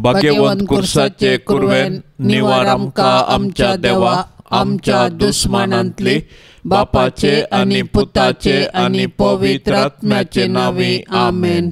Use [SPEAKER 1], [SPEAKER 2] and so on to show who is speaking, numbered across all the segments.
[SPEAKER 1] भाग्यवंत कुर्साचे कुरवेन निवार आमकां आमच्या देवा आमच्या दुस्मानांतली बापाचे आनी पुताचे आनी पवित्र आत्म्याचे नांवी आमेन.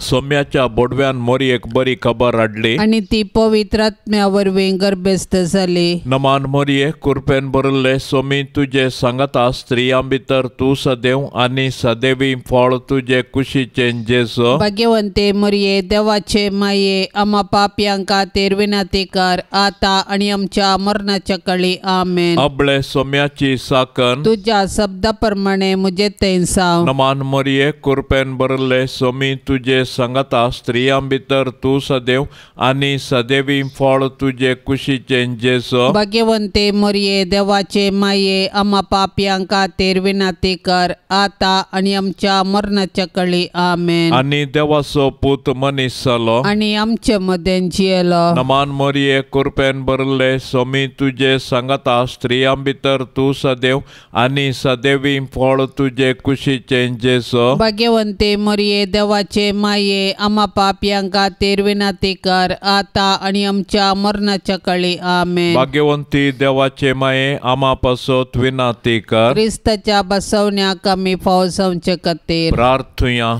[SPEAKER 1] सोम्याच्या बोडव्यान मोरयेक बरी खबर हाडली
[SPEAKER 2] आनी ती पवित्र आत्म्या वरवीं गर्भस्थ जाली.
[SPEAKER 1] नमान मोरये कुरपेन भरिल्ले सोमी तुजे सांगाता स्त्रियां भितर तूं सदैव आनी सदैवी फळ तुजे कुशीचें जेजू.
[SPEAKER 2] भाग्यवंते मोरये देवाचे माये आमा पापयां खातीर विनंती कर आतां आनी आमच्या मरणाच्या काळी आमेन.
[SPEAKER 1] अबळे सोम्याची साकन
[SPEAKER 2] तुज्या शब्दा प्रमाणे म्हजे थंय जावं.
[SPEAKER 1] नमान मोरये कुरपेन भरिल्ले सोमी तुजे सांगाता स्त्रियां भितर तूं सदैव आनी सदैवी फळ तुजे कुशीचें जेजू.
[SPEAKER 2] भाग्यवंते मोरये देवाचे माये आमा पापयां खातीर विनंती कर आतां आनी आमच्या मरणाच्या काळी आमेन.
[SPEAKER 1] आनी देवाचो पूत मनीस जालो
[SPEAKER 2] आनी आमचे मदें जियेलो.
[SPEAKER 1] नमान मोरये कुरपेन भरिल्ले सोमी तुजे सांगाता स्त्रियां भितर तूं सदैव आनी सदैवी फळ तुजे कुशीचें जेजू.
[SPEAKER 2] भाग्यवंते मोरये देवाचे माये आमा पापयां खातीर विनंती कर आतां आनी आमच्या मरणाच्या काळी आमेन.
[SPEAKER 1] भाग्यवंती देवाचे माये आमा पासत विनंती कर.
[SPEAKER 2] क्रिस्ताच्या बसवण्याक आमी फाव जावचे खातीर
[SPEAKER 1] प्रार्थुया.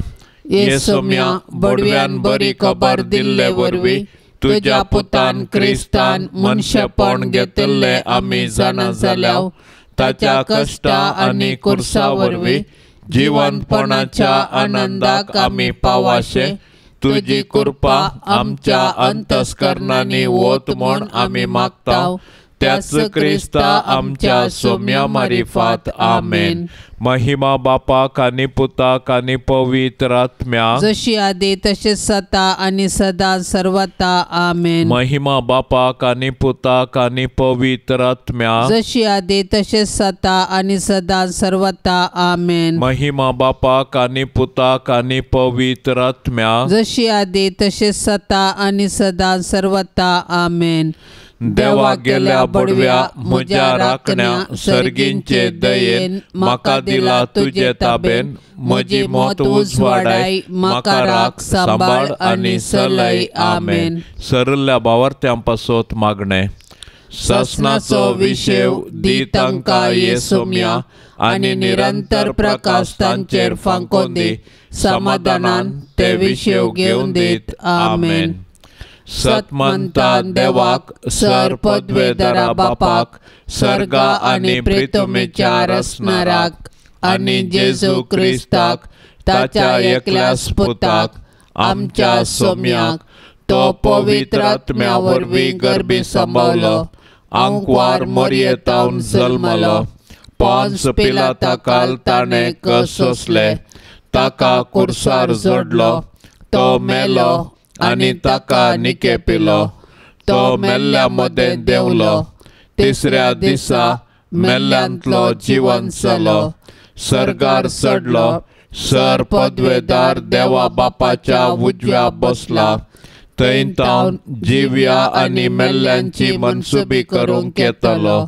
[SPEAKER 1] येसोम्या बोडव्यान बरी खबर दिल्ले वरवीं तुज्या पुतान क्रिस्तान मनशेपण घेतिल्लें आमी जाणा जाल्या ताच्या कश्टा आनी कुर्सा वरवीं जिवंतपणाच्या आनंदाक आमी पावाशे तुजी कृपा आमच्या अंतस्करणांनी वत म्हूण आमी मागता त्याच क्रिस्ता आमच्या सोम्या मारिफात आमेन. महिमा बापाक आनी पुताक आनी पवित्र आत्म्याक
[SPEAKER 2] जशी आदी तशें सता आनी सदा सर्वता आमेन.
[SPEAKER 1] महिमा बापाक आनी पुताक आनी पवित्र आत्म्याक
[SPEAKER 2] जशी आदी तशें सता आनी सदा सर्वता आमेन.
[SPEAKER 1] महिमा बापाक आनी पुताक आनी पवित्र आत्म्याक
[SPEAKER 2] जशी आदी तशें सता आनी सदा सर्वता आमेन.
[SPEAKER 1] देवा गेल्या बडव्या म्हज्या राखण्या सर्गींचे दयेन म्हाका दिला तुजे ताबेन म्हजी मत उजवाडाय म्हाका राख सांबाळ आनी सलय आमेन. सरल्या भावार्थ्यां पासत मागणें. सासणाचो विशेव दी तांकां येसोम्या आनी निरंतर प्रकाश तांचेर फांकोवन दी समाधानान ते विशेव घेवन दीत आमेन. सतमंता देवाक सर पदवेदरा बापाक सर्गा आनी प्रितमेच्या रसणाराक आनी जेजू क्रिस्ताक ताच्या एकल्याच पुताक आमच्या सोम्याक तो पवित्र आत्म्या वरवीं गर्भी सांबावलो आंकवार मोरयेतावन जल्मलो पांच पिलाता काल ताणें कस सोंसले ताका कुर्सार जोडलो तो मेलो आनी ताका निके पिलो तो मेल्ल्या मदें देंवलो तिसऱ्या दिसा मेल्ल्यांतलो जिवन जालो सर्गार चडलो सर पदवेदार देवा बापाच्या उजव्या बसला थंय तावन जिव्या आनी मेल्ल्यांची मनसुबी करूंक येतलो.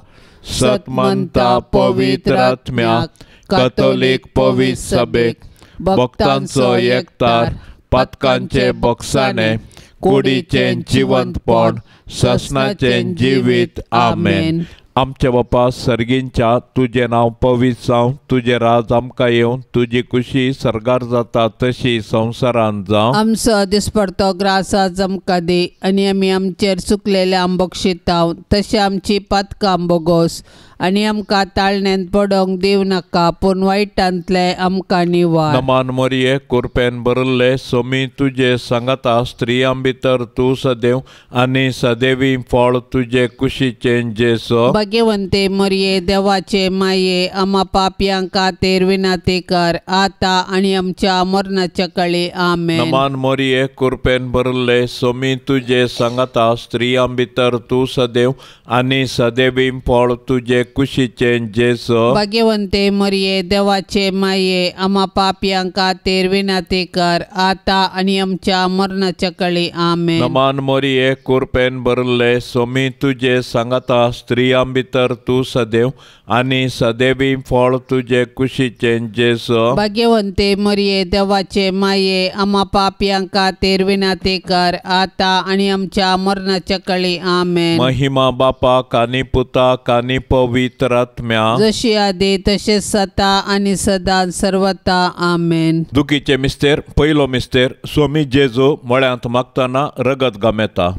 [SPEAKER 1] सतमंता पवित्र आत्म्याक कथोलीक पवित्र सभेक भक्तांचो एकतार पातकांचे बक्षाणे कुडीचें जिवंतपण ससनाचें जिवीत आमेन. आमच्या बापा सर्गींच्या तुजें नांव पवित्र जावं तुजें राज आमकां येवं तुजी खुशी सर्गार जाता तशी संवसारांत जावं.
[SPEAKER 2] आमचो दिसपडतो ग्रास आज आमकां दी आनी आमी आमचेर चुकलेले आम बक्षिताव तशें आमची पातकां बोगोस आनी आमकां ताळण्यांत पडोंक दिवं नाका पूण वायटांतले आमकां निवार.
[SPEAKER 1] नमान मोरये कुरपेन भरिल्ले सोमी तुजे सांगाता स्त्रियां भितर तूं सदैव आनी सदैवी फळ तुजे कुशीचें जेजू.
[SPEAKER 2] भाग्यवंते मोरये देवाचे माये आमा पापयां खातीर विनंती कर आतां आनी आमच्या मरणाच्या काळी आमेन.
[SPEAKER 1] नमान मोरये कुरपेन भरिल्ले सोमी तुजे सांगाता स्त्रियां भितर तूं सदैव आनी सदैवी फळ तुजे कुशीचें जेजू।
[SPEAKER 2] भाग्यवंते मरिये देवाचे माये आमा पापयां खातीर विनंती कर आतां आनी आमच्या मरणाच्या कळी। आमेन।
[SPEAKER 1] नमान मोरये कृपेन भरिल्ले स्वामी तुजे सांगाता, स्त्रियां भितर तूं सदैव आनी सदैवी फळ तुजे कुशीचें जेजू।
[SPEAKER 2] भाग्यवंते मरिये देवाचे माये आमा पापयां खातीर विनंती कर आतां आनी आमच्या मरणाच्या कळी। आमेन।
[SPEAKER 1] महिमा बापाक आनी पुताक आनी पवित्र आत्म्याक,
[SPEAKER 2] जशी आदी तशें सता आनी सदां सर्वता। आमेन।
[SPEAKER 1] दुखीचे मिस्तेर पयलो मिस्तेर स्वामी जेजू मळ्यांत मागतना रगत गमेता।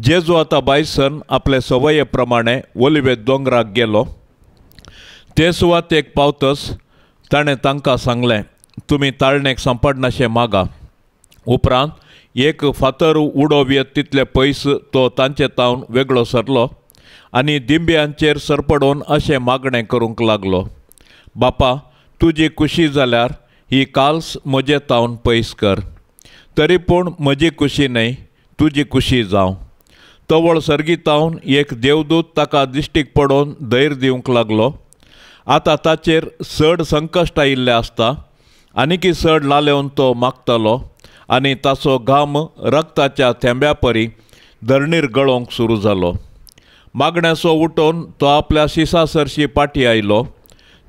[SPEAKER 1] जेजू आतां बायसन आपले सवये प्रमाणे ओलिवे दोंगराक गेलो। ते सुवातेक पावतच ताणें तांकां सांगलें, तुमी ताळणेक सांपडनाशें मागा। उपरांत एक फातर उडोव येत तितले पयस तो तांचे तावन वेगळो सरलो आनी दिंब्यांचेर सरपडून अशें मागणें करूंक लागलो, बापा तुजी खुशी जाल्यार ही काल्स म्हजे तावन पयस कर, तरी पूण म्हजी खुशी न्हय तुजी खुशी जावं। तवळ सर्गीतावन एक देवदूत ताका दिश्टीक पडोवन धैर्य दिवंक लागलो। आतां ताचेर चड संकश्ट आयिल्लें आसता आनीकी चड लालेवन तो मागतालो आनी ताचो घाम रक्ताच्या थेंब्या परी धरणीर गळोवंक सुरू जालो। मागण्याचो उठोवन तो आपल्या शिसा सरशी पाटी आयलो।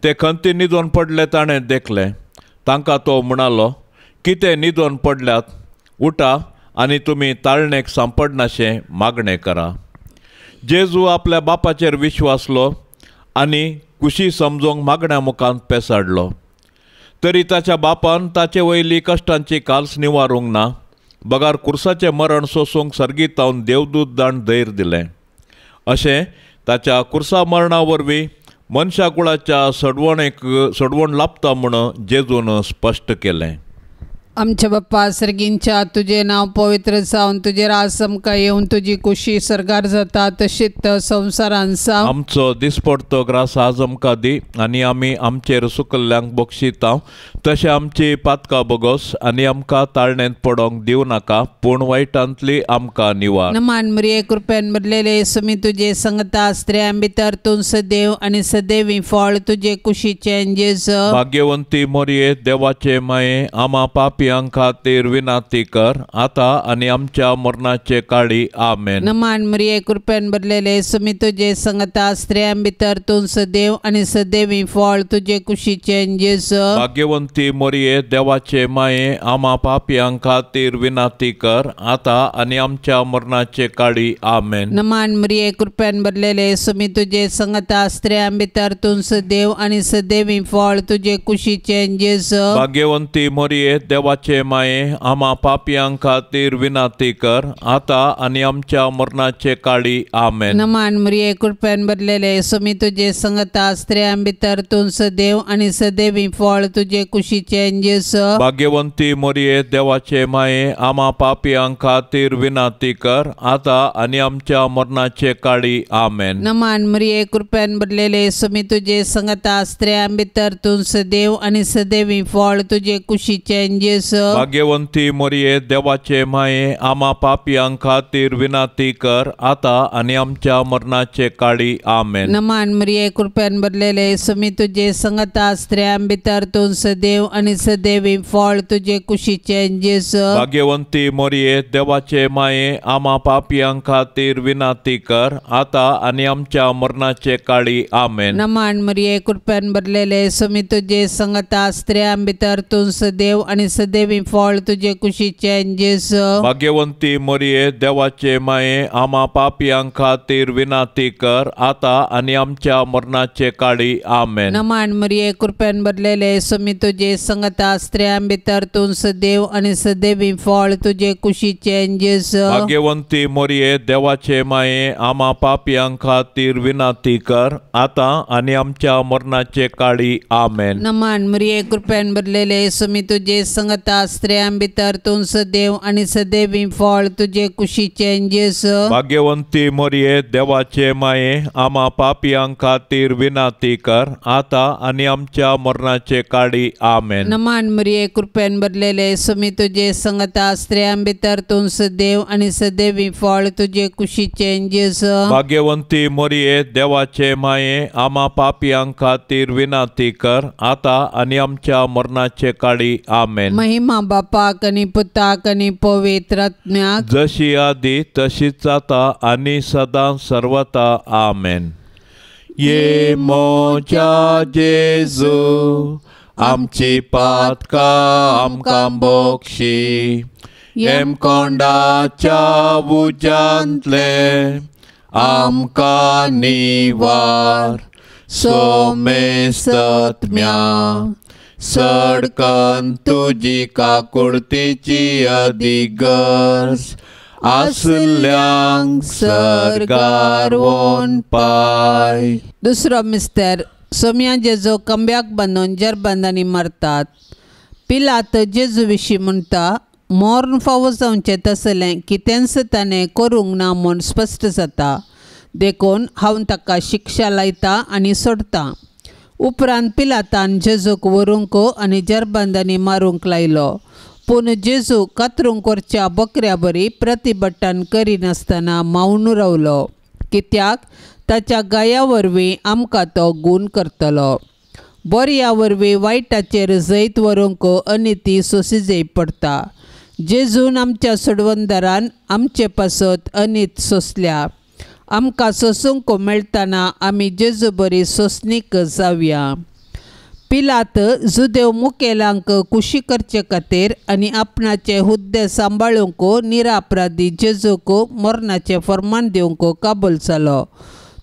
[SPEAKER 1] ते खंती न्हिदोन पडले ताणें देखलें। तांकां तो म्हणालो, कितें न्हिदोन पडल्यात, उठा आनी तुमी ताळणेक सांपडनाशें मागणें करा। जेजू आपल्या बापाचेर विश्वासलो आनी खुशी समजूंक मागण्या मुखांत पेसाडलो। तरी ताच्या बापान ताचे वयली कश्टांची काल्स निवारूंक ना, बगार कुर्साचें मरण सोसूंक सर्गीतावन देवदूत दाण धैर्य दिलें। अशें ताच्या कुर्सा मरणा वरवीं मनशा कुळाच्या सडवणेक सडवण लाभता म्हूण जेजून स्पश्ट केलें।
[SPEAKER 2] आमच्या बाप्पा सर्गींच्या तुजें नांव पवित्र जावन तुजें राज आमकां येवन तुजी खुशी सर्गार जाता तशीच संवसारान जावं।
[SPEAKER 1] आमचो दिसपडतो ग्रास आज आमकां दी आनी आमी आमचेर सुकल्ल्यांक बक्षिता तशें आमची पातकां बोगोस आनी आमकां ताळणेंत पडोंक दिवं नाका, पूण वायटांतली आमकां निवार।
[SPEAKER 2] नमान मरिये कृपेन भरलेले स्वामी तुजे संगता, स्त्रियां भितर तूं सदैव आनी सदैवी फळ तुजे कुशीचें जेजू।
[SPEAKER 1] भाग्यवंती मोरये देवाचे माये आमा पापी खातीर विनंती कर आतां आनी आमच्या मरणाचे काळी। आमेन।
[SPEAKER 2] नमान मरिये कृपेन भरलेले स्वामी तुजे संगता, स्त्रियां भितर तूं सदैव आनी सदैवी फळ तुजे कुशीचें जेजू।
[SPEAKER 1] भाग्यवंती मोरये देवाचे माये आमा पापयां खातीर विनंती कर आतां आनी आमच्या मरणाचे काळी। आमेन।
[SPEAKER 2] नमान मरिये कृपेन भरलेले स्वामी तुजे संगता, स्त्रियां भितर तूं सदैव आनी सदैवी फळ तुजे कुशीचें जेजू।
[SPEAKER 1] भाग्यवंती मोरये देवाचे माये आमा पापयां खातीर विनंती कर आतां आनी आमच्या मरणाचे काळी। आमेन।
[SPEAKER 2] नमान मरिये कृपेन भरलेले स्वामी तुजे संगता, स्त्रियां भितर तूं सदैव आनी सदैवी फळ तुजे कुशीचें जेजू।
[SPEAKER 1] भाग्यवंती मोरये देवाचे माये आमा पापयां खातीर विनंती कर आतां आनी आमच्या मरणाचे काळी। आमेन।
[SPEAKER 2] नमान मरिये कृपेन भरलेले स्वामी तुजे संगता, स्त्रियां भितर तूं सदैव आनी सदैवी फळ तुजे कुशीचें जेजू।
[SPEAKER 1] भाग्यवंती मोरये देवाचे माये आमा पापयां खातीर विनंती कर आतां आनी आमच्या मरणाचे काळी। आमेन।
[SPEAKER 2] नमान मरिये कृपेन भरलेले स्वामी तुजे संगता, स्त्रियां भितर तूं सदैव आनी सदैवी फळ तुजे कुशीचें जेजू।
[SPEAKER 1] भाग्यवंती मोरये देवाचे माये आमा पापयां खातीर विनंती कर आतां आनी आमच्या मरणाचे काळी। आमेन।
[SPEAKER 2] नमान मरिये कृपेन भरलेले स्वामी तुजे संगता, स्त्रियां भितर तूं सदैव आनी सदैवी फळ तुजे कुशीचें जेजू।
[SPEAKER 1] भाग्यवंती मोरये देवाचे माये आमा पापयां खातीर विनंती कर आतां आनी आमच्या मरणाचे काळी। आमेन।
[SPEAKER 2] नमान मरिये कृपेन भरलेले स्वामी तुजे संगता, स्त्रियां भितर तूं सदैव आनी सदैवी फळ तुजे कुशीचें जेजू।
[SPEAKER 1] भाग्यवंती मोरये देवाचे माये आमा पापयां खातीर विनंती कर आतां आनी आमच्या मरणाचे काळी। आमेन।
[SPEAKER 2] नमान मरिये कृपेन भरलेले स्वामी तुजे संगता, संगता, स्त्रियां भितर तूं सदैव आनी सदैवी फळ तुजे कुशीचें जेजू।
[SPEAKER 1] भाग्यवंती मोरये देवाचे माये, आमा पापयां खातीर विनंती कर आता आनी आमच्या मरणाचे काळी। आमेन।
[SPEAKER 2] नमान मरिये, कृपेन भरलेले, स्वामी तुजे संगता, स्त्रियां भितर तूं सदैव आनी सदैवी फळ तुजे कुशीचें जेजू।
[SPEAKER 1] भाग्यवंती मोरये देवाचे माये, आमा पापयां खातीर विनंती कर आता आनी आमच्या मरणाचे काळी। आमेन।
[SPEAKER 2] महिमा बापाक आनी पुताक आनी पवित्र आत्म्याक,
[SPEAKER 1] जशी आदी तशीच आता आनी सदां सर्वता। आमेन। ये मोजा जेजू, आमची पातकां आमकां बक्षी, हेमकोंडाच्या उज्यांतले आमकां निवार, सोमेस्तत्म्या सडकन तुजी काकुळतीची अधिगर्ज आसल्यांक सर्गार वोन पाय।
[SPEAKER 2] दुसरो मिस्तर सोम्या जेजू कंब्याक बांदून जरबंदांनी मारतात। पिलात जेजू विशीं म्हणटा, मर्ण फावो जावचें तसलें कितेंच ताणें करूंक ना म्हूण स्पश्ट जाता, देखून हांव ताका शिक्षा लायता आनी सोडटा। उपरांत पिलातान जेजूक व्हरूंक आनी जरबंदांनी मारूंक लायलो। पूण जेजू कातरूंक व्हरच्या बकऱ्या बरी प्रतिभटन करिनासतना मावन रावलो, कित्याक ताच्या गाया वरवीं आमकां तो गूण करतलो। बऱ्या वरवीं वायटाचेर जैत व्हरूंक अनिती सोंसी पडटा। जेजून आमच्या सोडवणदारान आमचे पासत अनीत सोंसल्या। आमकां सोंसूंक मेळटना आमी जेजू बरी सोंसणीक जावया। पिलात जुदेव मुखेलांक खुशी करचे खातीर आनी आपणाचे हुद्दे सांबाळूंक निरापराधी जेजूक मरणाचें फर्मान दिवंक काबूल जालो।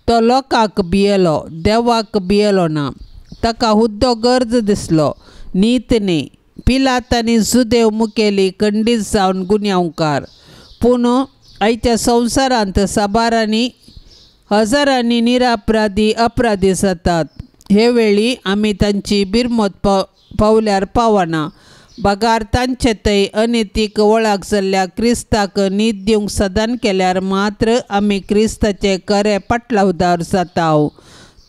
[SPEAKER 2] तो लोकांक भियेलो, देवाक भियेलो ना। ताका हुद्दो गरज दिसलो, नीत न्ही। पिलात आनी जुदेव मुखेली खंडीत जावन गुन्यांवकार। पूण आयच्या संवसारांत साबारांनी हजारांनी निरापराधी अपराधी जातात। हे वेळी आमी तांची बिरमत पावल्यार पावना, बगार तांचे थंय अनितीक वळख जाल्ल्या क्रिस्ताक नीत दिवंक सदान केल्यार मात्र आमी क्रिस्ताचे खरे पाटलावदार जाता,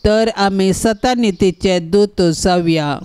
[SPEAKER 2] तर आमी सतानितीचे दूत जावया।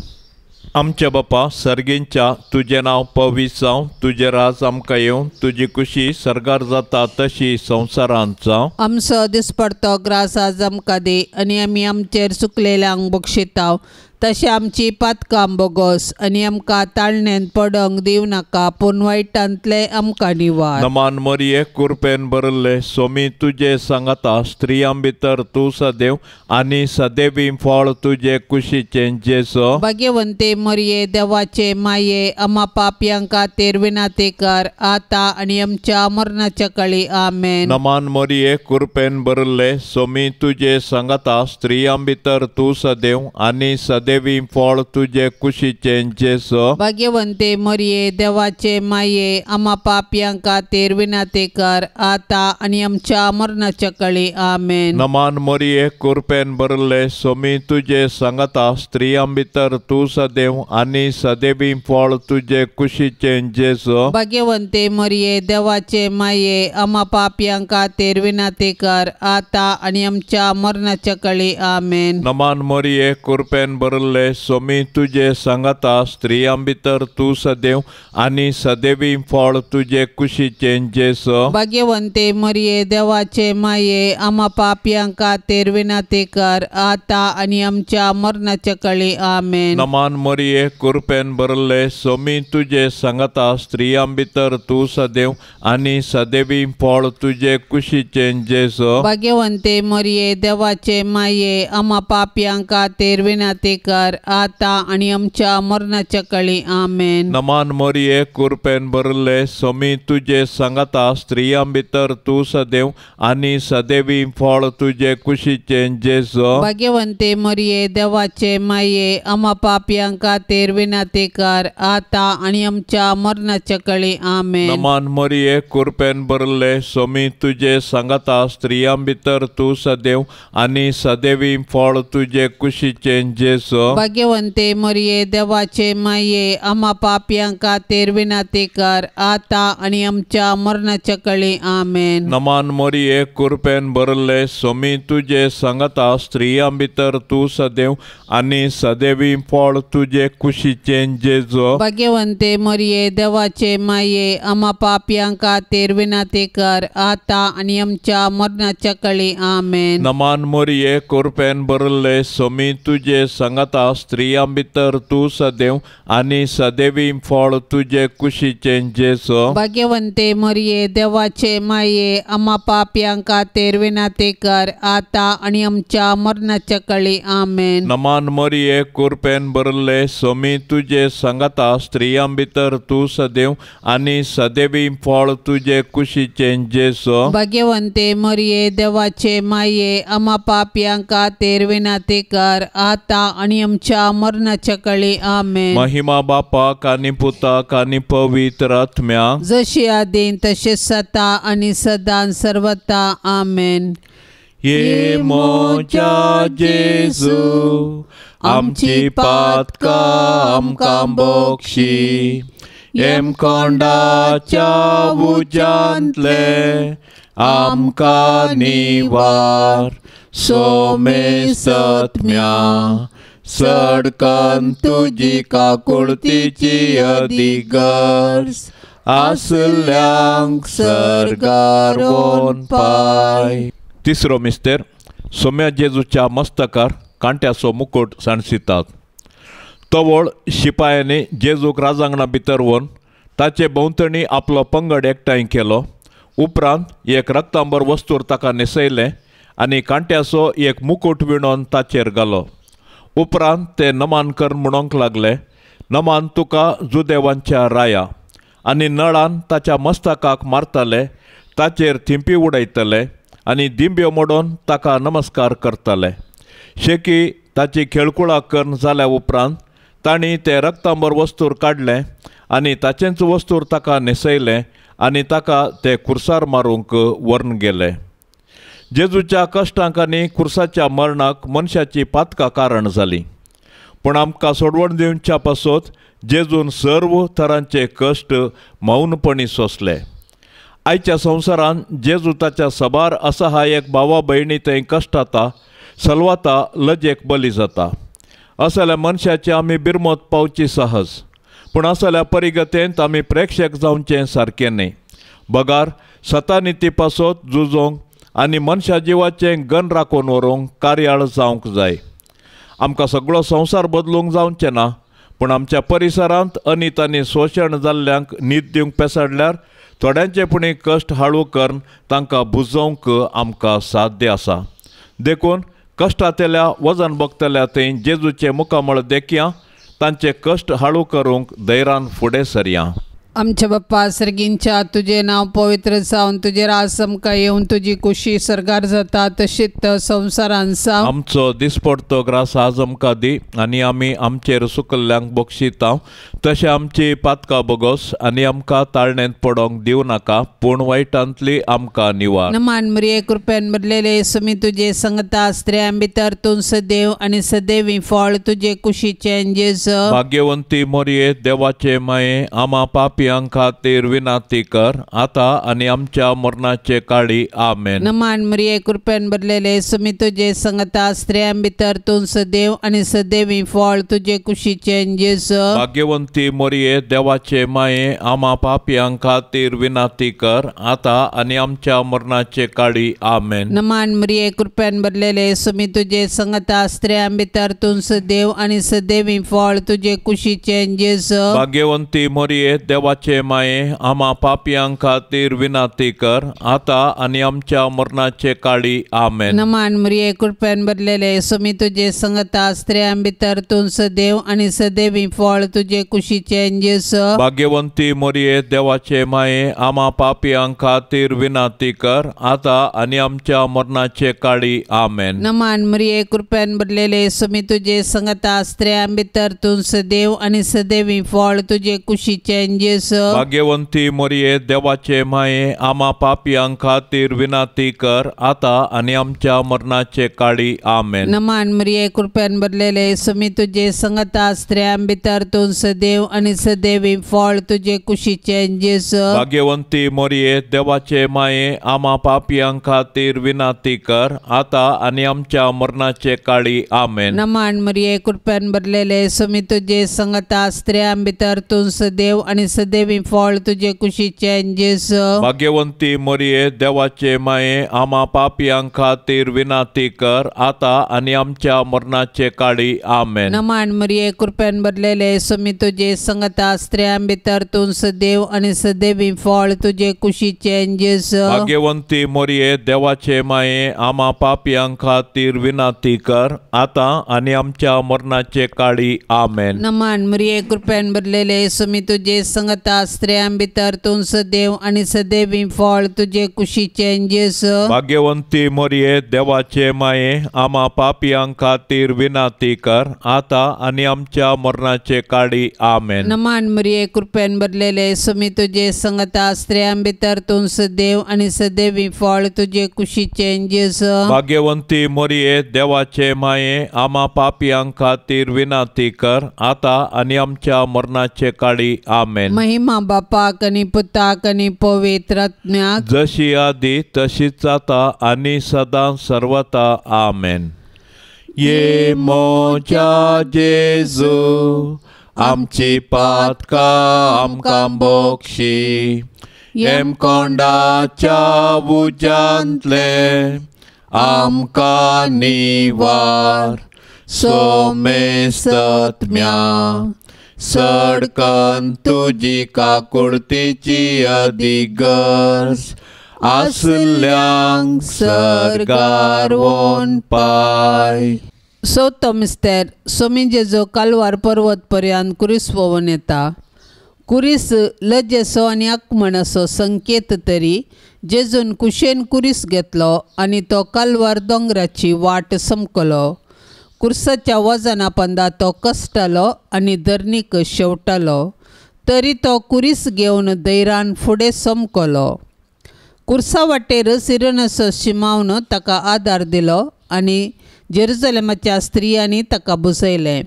[SPEAKER 1] आमच्या बापा सर्गींच्या, तुजें नांव पवित्र जावं, तुजें राज आमकां येवं, तुजी खुशी सर्गार जाता तशी संवसारांत जावं।
[SPEAKER 2] आमचो दिसपडतो ग्रास आज आमकां दी आनी आमी आमचेर चुकलेल्यांक बक्षिताव तशें आमची पातकां बोगोस आनी आमकां ताळणेंत पडोंक दिवं नाका, पूण वायटांतले आमकां निवार।
[SPEAKER 1] नमान मरिये, कुरपेन भरिल्ले, सोमी तुजे सांगाता, स्त्रियां भितर तूं सदैव आनी सदैवी फळ तुजे कुशीचें जेजू।
[SPEAKER 2] भाग्यवंते मरिये, देवाचे माये, आमा पापयां खातीर विनंती कर आता आनी आमच्या मरणाच्या काळी। आमेन।
[SPEAKER 1] नमान मरिये, कुरपेन भरिल्ले, सोमी तुजे सांगाता, स्त्रियां भितर तूं सदैव आनी सदैवी फळ तुजे कुशीचें जेजू।
[SPEAKER 2] भाग्यवंते मरिये, देवाचे माये, आमा पापयां खातीर विनंती कर आता आनी आमच्या मरणाच्या काळी। आमेन।
[SPEAKER 1] नमान मरिये, कुरपेन भरिल्ले, सोमी तुजे सांगाता, स्त्रियां भितर तूं सदैव आनी सदैवी फळ तुजे कुशीचें जेजू।
[SPEAKER 2] भाग्यवंते मरिये, देवाचे माये, आमा पापयां खातीर विनंती कर आता आनी आमच्या मरणाच्या काळी। आमेन।
[SPEAKER 1] नमान मरिये, कुरपेन भरिल्ले, सोमी तुजे सांगाता, स्त्रियां भितर तूं सदैव आनी सदैवी फळ तुजे कुशीचें जेजू।
[SPEAKER 2] भाग्यवंते मरिये, देवाचे माये, आमा पापयां खातीर विनंती कर आता आनी आमच्या मरणाच्या काळी। आमेन।
[SPEAKER 1] नमान मरिये, कुरपेन भरिल्ले, सोमी तुजे सांगाता, स्त्रियां भितर तूं सदैव आनी सदैवी फळ तुजे कुशीचें जेजू।
[SPEAKER 2] भाग्यवंते मरिये, देवाचे माये, आमा पापयां खातीर विनंती कर आता आनी आमच्या मरणाच्या काळी। आमेन।
[SPEAKER 1] नमान मरिये, कुरपेन भरिल्ले, सोमी तुजे सांगाता, स्त्रियां भितर तूं सदैव आनी सदैवी फळ तुजे कुशीचें जेजू।
[SPEAKER 2] भाग्यवंते मरिये, देवाचे माये, आमा पापयां खातीर विनंती कर आता आनी आमच्या मरणाच्या काळी। आमेन।
[SPEAKER 1] नमान मरिये, कुरपेन भरिल्ले, सोमी तुजे सांगाता, स्त्रियां भितर तूं सदैव आनी सदैवी फळ तुजे कुशीचें जेजू। जेजू।
[SPEAKER 2] भाग्यवंते मरिये देवाचे माये आमा पापयां खातीर विनंती कर आता आनी आमच्या मरणाच्या कळी आमेन।
[SPEAKER 1] नमान मोरये कृपेन भरले स्वामी तुजे सांगता स्त्रियां भितर तूं सदैव आनी सदैवी फळ तुजे कुशीचें जेजू।
[SPEAKER 2] भाग्यवंते मरिये देवाचे माये आमा पापयां खातीर विनंती कर आता आनी आमच्या मरणाच्या कळी आमेन।
[SPEAKER 1] नमान मोरये कृपेन भरले स्वामी तुजे सांगता स्त्रियां भितर तूं सदैव आनी सदैवी फळ तुजे कुशीचें जेजू।
[SPEAKER 2] भाग्यवंते मरिये देवाचे माये आमा पापयां खातीर विनंती कर आता आनी आमच्या मरणाच्या कळी आमेन।
[SPEAKER 1] नमान मरिये कृपेन भरले स्वामी तुजे सांगता स्त्रियां भितर तूं सदैव आनी सदैवी फळ तुजे कुशीचें जेजू।
[SPEAKER 2] भाग्यवंते मरिये देवाचे माये आमा पापयां खातीर विनंती कर आता आनी आमच्या मरणाच्या कळी आमेन।
[SPEAKER 1] महिमा बापाक आनी पुताक आनी पवित्र आत्म्याक
[SPEAKER 2] जशी आदीं तशें सता आनी सदां सर्वता आमेन।
[SPEAKER 1] ये म्हज्या जेजू आमची पातकां आमकां बक्षी हेमकोंडाच्या उज्यांतले आमकां निवार सोमेसत्म्या सडकन तुजी काकुळतीची अधिगर्ज आसल्यांक सर्गार वोन पाय। तिसरो मिस्तेर सोम्या जेजूच्या मस्तकार कांट्याचो मुकुट सांडसितात। तवळ शिपायांनी जेजूक राजांगणा भितर व्हरून ताचे भोंवतणी आपलो पंगड एकठांय केलो। उपरांत एक रक्तांबर वस्तूर ताका न्हेसयलें आनी कांट्याचो एक मुकुट विणोन ताचेर घालो। उपरांत ते नमान कर म्हणूंक लागले, नमान तुका जुदेवांच्या राया, आनी नळान ताच्या मस्तकाक मारताले, ताचेर थिंपी उडयतले आनी दिंब्यो मोडून ताका नमस्कार करताले। शेकी ताची खेळकुळा करून जाल्या उपरांत तांणी ते रक्तांबर वस्तूर काडलें आनी ताचेंच वस्तूर ताका न्हेसयलें आनी ताका ते कुर्सार मारूंक व्हरून गेले। जेजूच्या कश्टांक आनी कुर्साच्या मरणाक मनशाची पातकां कारण जाली, पूण आमकां सोडवण दिवच्या पासत जेजून सर्व तरांचे कश्ट मौनपणी सोंसले। आयच्या संवसारान जेजू ताच्या सबार असहायक भावा भयणी थंय कश्टाता सलवाता लजेक बली जाता। असल्या मनशाची आमी बिरमत पावची सहज, पूण असल्या परिगतेंत आमी प्रेक्षक जावचें सारकें न्हय। बगार सतानिती पासत झुजोंक आनी मनशा जिवाचें गण राखून व्हरूंक कार्याळ जावंक जाय। आमकां सगळो संवसार बदलूंक जावचें ना, पूण आमच्या परिसरांत अनीत आनी शोशण जाल्ल्यांक न्हीद दिवंक पेसाडल्यार थोड्यांचे पुणी कश्ट हाळू करून तांकां बुजोवंक आमकां साध्य आसा। देखून कश्टांतल्या वजन बगतल्या थंय जेजूचें मुखामळ देखया, तांचे कश्ट हाळू करूंक धैर्यान फुडें सरया।
[SPEAKER 2] आमच्या बाप्पा सर्गींच्या तुझे नाव पवित्र जावन तुझे राज आमकां येवन तुजी कुशी सर्गार जाता तशीच संवसारान जावं।
[SPEAKER 1] आमचो दिसपडतो ग्रास आज आमकां दी आनी आमी आमचेर सुकल्ल्यांक बक्षिता तशें आमची पातकां बगोस आनी आमकां ताळणेंत पडोंक दिवं नाका, पूण वायटांतली आमकां निवार।
[SPEAKER 2] नमान मरिये कृपेन भरलेले सुमी तुजे संगता स्त्रियां भितर तूं सदैव आनी सदैवी फळ तुजे कुशीचें जेजू।
[SPEAKER 1] भाग्यवंती मरिये देवाचे माये आमा पापी खातीर विनंती कर आता आनी आमच्या मरणाचे काळी आमेन।
[SPEAKER 2] नमान मरिये कृपेन भरलेले सुमी तुजे संगता स्त्रियां भितर तूं सदैव आनी सदैवी फळ तुजे कुशीचें जेजू।
[SPEAKER 1] भाग्यवंती मरिये देवाचे माये आमा पापयां खातीर विनंती कर आता आनी आमच्या मरणाचे काळी आमेन।
[SPEAKER 2] नमान मरिये कृपेन भरलेले सुमी तुजे संगता स्त्रियां भितर तूं सदैव आनी सदैवी फळ तुजे कुशीचें जेजू।
[SPEAKER 1] भाग्यवंती मरिये देवाचे माये आमा पापयां खातीर विनंती कर आता आनी आमच्या मरणाचे काळी आमेन।
[SPEAKER 2] नमान मरिये कृपेन भरलेले सुमी तुजे संगता स्त्रियां भितर तूं सदैव आनी सदैवी फळ तुजे कुशीचें जेजू।
[SPEAKER 1] भाग्यवंती मरिये देवाचे माये आमा पापयां खातीर विनंती कर आता आनी आमच्या मरणाचे काळी आमेन।
[SPEAKER 2] नमान मरिये कृपेन भरलेले सुमी तुजे संगता स्त्रियां भितर तूं सदैव आनी सदैवी फळ तुजे कुशीचें जेजू। जेजू.
[SPEAKER 1] भाग्यवंती मोरये देवाचे माये आमा पापयां खातीर विनंती कर आता आनी आमच्या मरणाचे काळी. आमेन.
[SPEAKER 2] नमान मरिये कृपेन भरलेले स्वामी तुजे संगता स्त्रियां भितर तूं सदैव आनी सदैवी फळ तुजे कुशीचे जेजू.
[SPEAKER 1] भाग्यवंती मोरये देवाचे माये आमा पापयां खातीर विनंती कर आता आनी आमच्या मरणाचे काळी. आमेन.
[SPEAKER 2] नमान मरिये कृपेन भरलेले स्वामी तुजे संगता स्त्रियां भितर तूं सदैव आनी सदैवी फळ तुजे कुशीचे जेजू.
[SPEAKER 1] भाग्यवंती मोरये देवाचे माये आमा पापयां खातीर विनंती कर आता आनी आमच्या मरणाचे काळी. आमेन.
[SPEAKER 2] नमान मरिये कृपेन भरलेले स्वामी तुजे संगता स्त्रियां भितर तूं सदैव आनी सदैवी फळ तुजे कुशीचे जेजू.
[SPEAKER 1] भाग्यवंती मोरये देवाचे माये आमा पापयां खातीर विनंती कर आता आनी आमच्या मरणाचे काळी. आमेन.
[SPEAKER 2] नमान मरिये कृपेन भरलेले स्वामी तुजे संगता स्त्रियां भितर तूं सदैव आनी सदैवी फळ तुजे कुशीचे जेजू.
[SPEAKER 1] भाग्यवंती मोरये देवाचे माये आमा पापयां खातीर विनंती कर आता आनी आमच्या मरणाचे काळी. आमेन.
[SPEAKER 2] नमान मरिये कृपेन भरलेले स्वामी तुजे संगता स्त्रियां भितर तूं सदैव आनी सदैवी फळ तुजे कुशीचे जेजू.
[SPEAKER 1] भाग्यवंती मोरये देवाचे माये आमा पापयां खातीर विनंती कर आता आनी आमच्या मरणाचे काळी. आमेन.
[SPEAKER 2] महिमा बापाक आनी पुताक आनी पवित्र आत्म्याक,
[SPEAKER 1] जशी आदी तशीच आता आनी सदां सर्वता. आमेन. ये मोजा जेजू आमची पातकां आमकां बक्षी, हेमकोंडाच्या उज्यांतले आमकां निवार, सोमेस्तत्म्या सडकन तुजी काकुळतीची अधिगर्ज आसल्यांक सर्गार वोन पाय.
[SPEAKER 2] चवथो मिस्तेर. स्वामी जेजू कालवार पर्वत पर्यंत कुरीस पोवन येता. कुरीस लजेचो आनी आकमणाचो संकेत तरी जेजून कुशेन कुरीस घेतलो आनी तो कालवार दोंगराची वाट समकलो. कुर्साच्या वजना पंदा तो कश्टालो आनी धरणीक शेवटालो, तरी तो कुरीस घेवन धैरान फुडें समकलो. कुर्सा वाटेर सिरनाचो शिमावन ताका आदार दिलो आनी जेरुजलेमाच्या स्त्रियांनी ताका बुजयलें.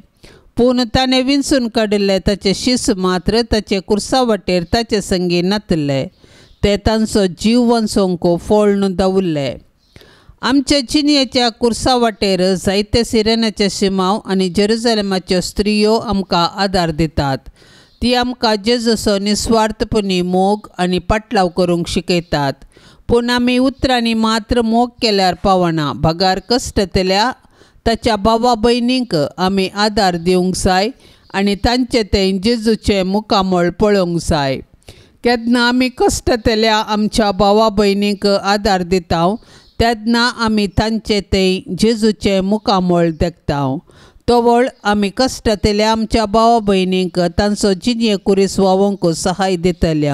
[SPEAKER 2] पूण ताणें विंचून काडिल्ले ताचे शीस मात्र ताचे कुर्सा वाटेर ताचे संगी नातले, ते तांचो जीव वंचोंक फोळून दवरले. आमच्या जिणेच्या कुर्सा वाटेर जायते सिरेनाचे शिमाव आनी जेरुजलेमाच्यो स्त्रियो आमकां आदार दितात. ती आमकां जेजूचो निस्वार्थपणी मोग आनी पाटलाव करूंक शिकयतात. पूण आमी उतरांनी मात्र मोग केल्यार पावना, बगार कश्टतल्या ताच्या भावा भयणींक आमी आदार दिवंक जाय आनी तांचे तें जेजूचें मुखामळ पळोवंक जाय. केन्ना आमी कश्टतल्या आमच्या भावा भयणींक आदार दिता तेन्ना आमी तांचे तें जेजूचें मुखामळ देखता. तवळ आमी कश्टतल्या आमच्या भावा भयणींक तांचो जिणये कुरीस वावोवंक सहाय दितले.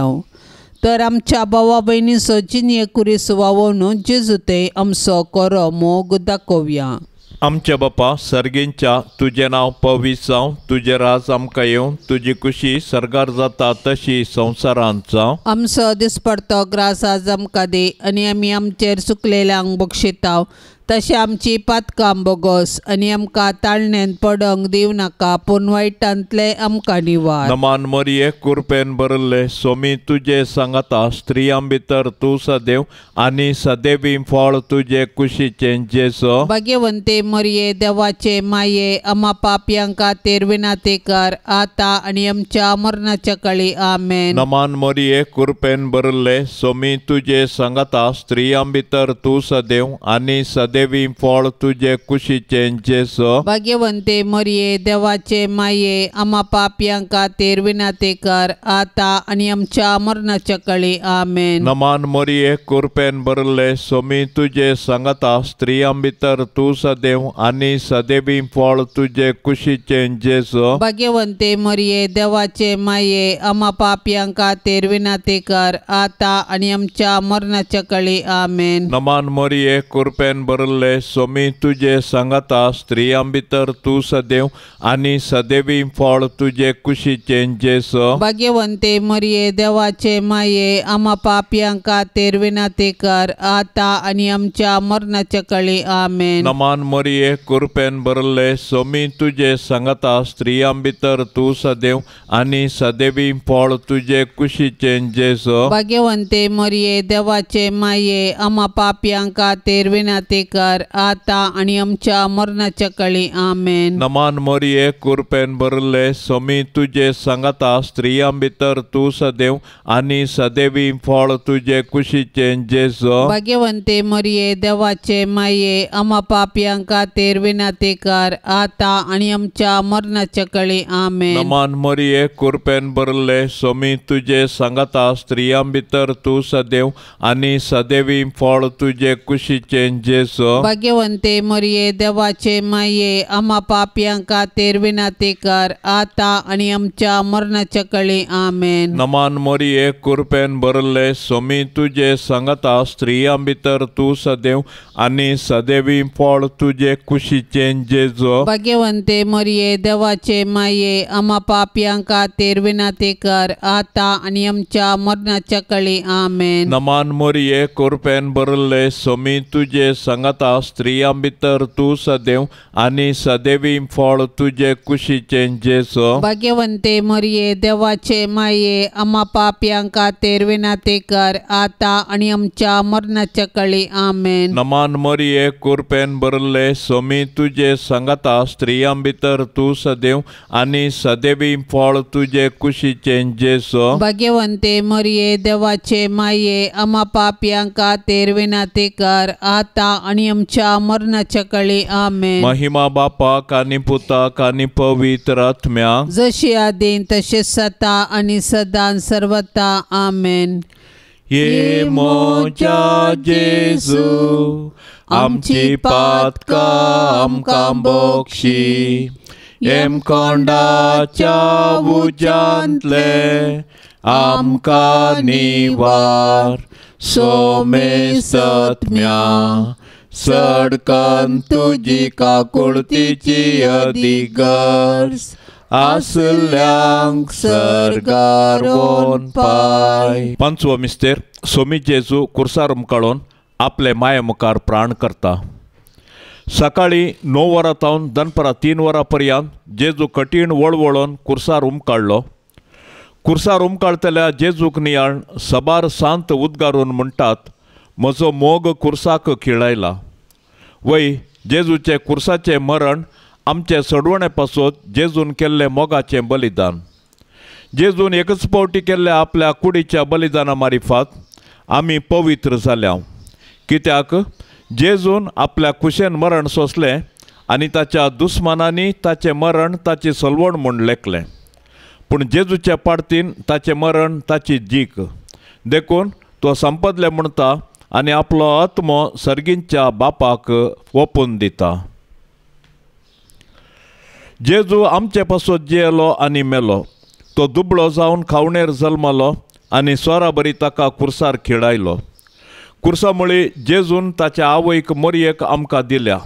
[SPEAKER 2] तर आमच्या भावा भयणीचो जिणये कुरीस वावोवन जेजू ते आमचो खरो मोग दाखोवया.
[SPEAKER 1] आमच्या बापा सर्गींच्या तुजें नांव पवित्र जावं, तुजें राज आमकां येवं, तुजी खुशी सर्गार जाता तशी संवसारांत जावं.
[SPEAKER 2] आमचो दिसपडतो ग्रास आज आमकां दी आनी आमी आमचेर चुकलेल्यांक बक्षिताव तशें आमची पातकां बोगोस आनी आमकां ताळणेन पडोंक दिवं नाका, पूण वायटांतले आमकां निवार.
[SPEAKER 1] नमान मरिये कुरपेन भरिल्ले सोमी तुजे सांगाता, स्त्रियां भितर तूं सदैव आनी सदैवी फळ तुजे कुशीचें जेजू.
[SPEAKER 2] भाग्यवंते मरिये देवाचे माये आमा पापयां खातीर विनंती कर आतां आनी आमच्या मरणाच्या काळी. आमेन.
[SPEAKER 1] नमान मरिये कुरपेन भरिल्ले सोमी तुजे सांगाता, स्त्रियां भितर तूं सदैव आनी सदैवी फळ तुजे कुशीचें जेजू.
[SPEAKER 2] भाग्यवंते मरिये देवाचे माये आमा पापयां खातीर विनंती कर आतां आनी आमच्या मरणाच्या काळी. आमेन.
[SPEAKER 1] नमान मरिये कुरपेन भरिल्ले सोमी तुजे सांगाता, स्त्रियां भितर तूं सदैव आनी सदैवी फळ तुजे कुशीचें जेजू.
[SPEAKER 2] भाग्यवंते मरिये देवाचे माये आमा पापयां खातीर विनंती कर आतां आनी आमच्या मरणाच्या काळी. आमेन.
[SPEAKER 1] नमान मरिये कुरपेन भरिल्ले भरले सोमी तुजे सांगाता स्त्रियां भितर तूं सदैव आनी सदैवी फळ तुजे कुशीचें जेजू।
[SPEAKER 2] भाग्यवंते मरिये देवाचे माये आमा पापयां खातीर विनंती कर आता आनी आमच्या मरणाच्या कळी। आमेन।
[SPEAKER 1] नमान मरिये कृपेन भरले सोमी तुजे सांगाता स्त्रियां भितर तूं सदैव आनी सदैवी फळ तुजे कुशीचें जेजू।
[SPEAKER 2] भाग्यवंते मरिये देवाचे माये आमा पापयां खातीर विनंती कर आता आनी आमच्या मरणाच्या कळी। आमेन।
[SPEAKER 1] नमान मरिये कृपेन भरले सोमी तुजे सांगाता स्त्रियां भितर तूं सदैव आनी सदैवी फळ तुजे कुशीचें जेजू।
[SPEAKER 2] भाग्यवंते मरिये देवाचे माये आमा पापयां खातीर विनंती कर आता आनी आमच्या मरणाच्या कळी। आमेन।
[SPEAKER 1] नमान मरिये कृपेन भरले सोमी तुजे सांगाता स्त्रियां भितर तूं सदैव आनी सदैवी फळ तुजे कुशीचें जेजू।
[SPEAKER 2] भाग्यवंते मरिये देवाचे माये आमा पापयां खातीर विनंती कर आता आनी आमच्या मरणाच्या कळी। आमेन।
[SPEAKER 1] नमान मरिये कृपेन भरले सोमी तुजे सांगाता स्त्रियां भितर तूं सदैव आनी सदैवी फळ तुजे कुशीचें जेजू।
[SPEAKER 2] भाग्यवंते मरिये देवाचे माये आमा पापयां खातीर विनंती कर आता आनी आमच्या मरणाच्या कळी। आमेन।
[SPEAKER 1] नमान मरिये कृपेन भरले सोमी तुजे सांगाता स्त्रियां भितर तूं सदैव आनी सदैवी फळ तुजे कुशीचें जेजू।
[SPEAKER 2] भाग्यवंते मरिये देवाचे माये आमा पापयां खातीर विनंती कर आता आनी आमच्या मरणाच्या कळी। आमेन।
[SPEAKER 1] नमान मरिये कृपेन भरले सोमी तुजे सांगाता स्त्रियां भितर तूं सदैव आनी सदैवी फळ तुजे कुशीचें जेजू।
[SPEAKER 2] भाग्यवंते मरिये देवाचे माये आमा पापयां खातीर विनंती कर आता आनी आमच्या मरणाच्या कळी। आमेन।
[SPEAKER 1] महिमा बापाक आनी पुताक आनी पवित्र आत्म्याक,
[SPEAKER 2] जशी आदीं तशें सता आनी सदां सर्वता। आमेन।
[SPEAKER 1] ये म्हज्या जेजू आमची पातकां आमकां बक्षी, हेमकोंडाच्या उज्यांतले आमकां निवार, सोमेसत्म्या सडकन तुजी काकुळतीची अधिगर्ज आसल्यांक सर्गार वोन पाय। पांचवो मिस्तेर सोमी जेजू कुर्सार उमकाळून आपले माये मुखार प्राण करता। सकाळी 9 वरां तावन दनपरां 3 वरां पर्यंत जेजू कठीण वळवळोन कुर्सार उमकाळलो। कुर्सार उमकाळतल्या जेजूक नियाळ सबार सांत उद्गारून म्हणटात, म्हजो मोग कुर्साक खिळायला। वय जेजूचे कुर्साचें मरण आमचे सडवणे पासत जेजून केल्लें मोगाचें बलिदान। जेजून एकच पावटी केल्ल्या आपल्या कुडीच्या बलिदाना मारिफात आमी पवित्र जाल्या, कित्याक जेजून आपल्या कुशेन मरण सोंसलें आनी ताच्या दुस्मानांनी ताचें मरण ताची सलवण म्हूण लेखलें। पूण जेजूच्या पाडतीन ताचें मरण ताची जीक, देखून तो संपदले म्हणटा आनी आपलो आत्मो सर्गींच्या बापाक ओपून दिता। जेजू आमचे पासत जियेलो आनी मेलो। तो दुबळो जावन खावणेर जल्मलो आनी स्वरा बरी ताका कुर्सार खिळायलो। कुर्सा मुळी जेजून ताच्या आवयक मोरयेक आमकां दिल्या।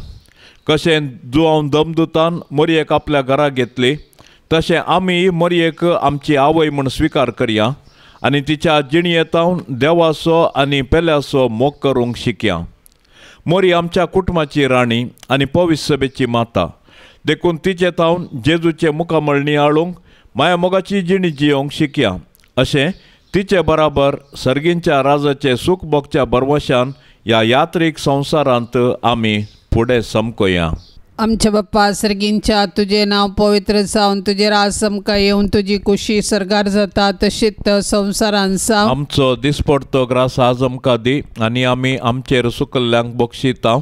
[SPEAKER 1] कशें जुआंव दमदुतान मोरयेक आपल्या घरा घेतली तशें आमी मोरयेक आमची आवय म्हूण स्विकार करया आनी तिच्या जिणयेतावन देवाचो आनी पेल्याचो मोग करूंक शिकया। मोरी आमच्या कुटुंबाची राणी आनी पवित्र सभेची माता, देखून तिचे तावन जेजूचे मुखामळ नियाळूंक माया मोगाची जिणी जियोंक शिकया। अशें तिचे बराबर सर्गींच्या राजाचे सूख भोगच्या बरवशान ह्या यात्रीक संवसारांत आमी फुडें समकोया।
[SPEAKER 2] आमच्या बाप्पा सर्गींच्या तुझे नाव पवित्र जावन तुझे राज आमकां येवन तुजी कुशी सर्गार जाता तशीच संवसारान जावं।
[SPEAKER 1] आमचो दिसपडतो ग्रास आज आमकां दी आनी आमी आमचेर सुकल्ल्यांक बक्षिता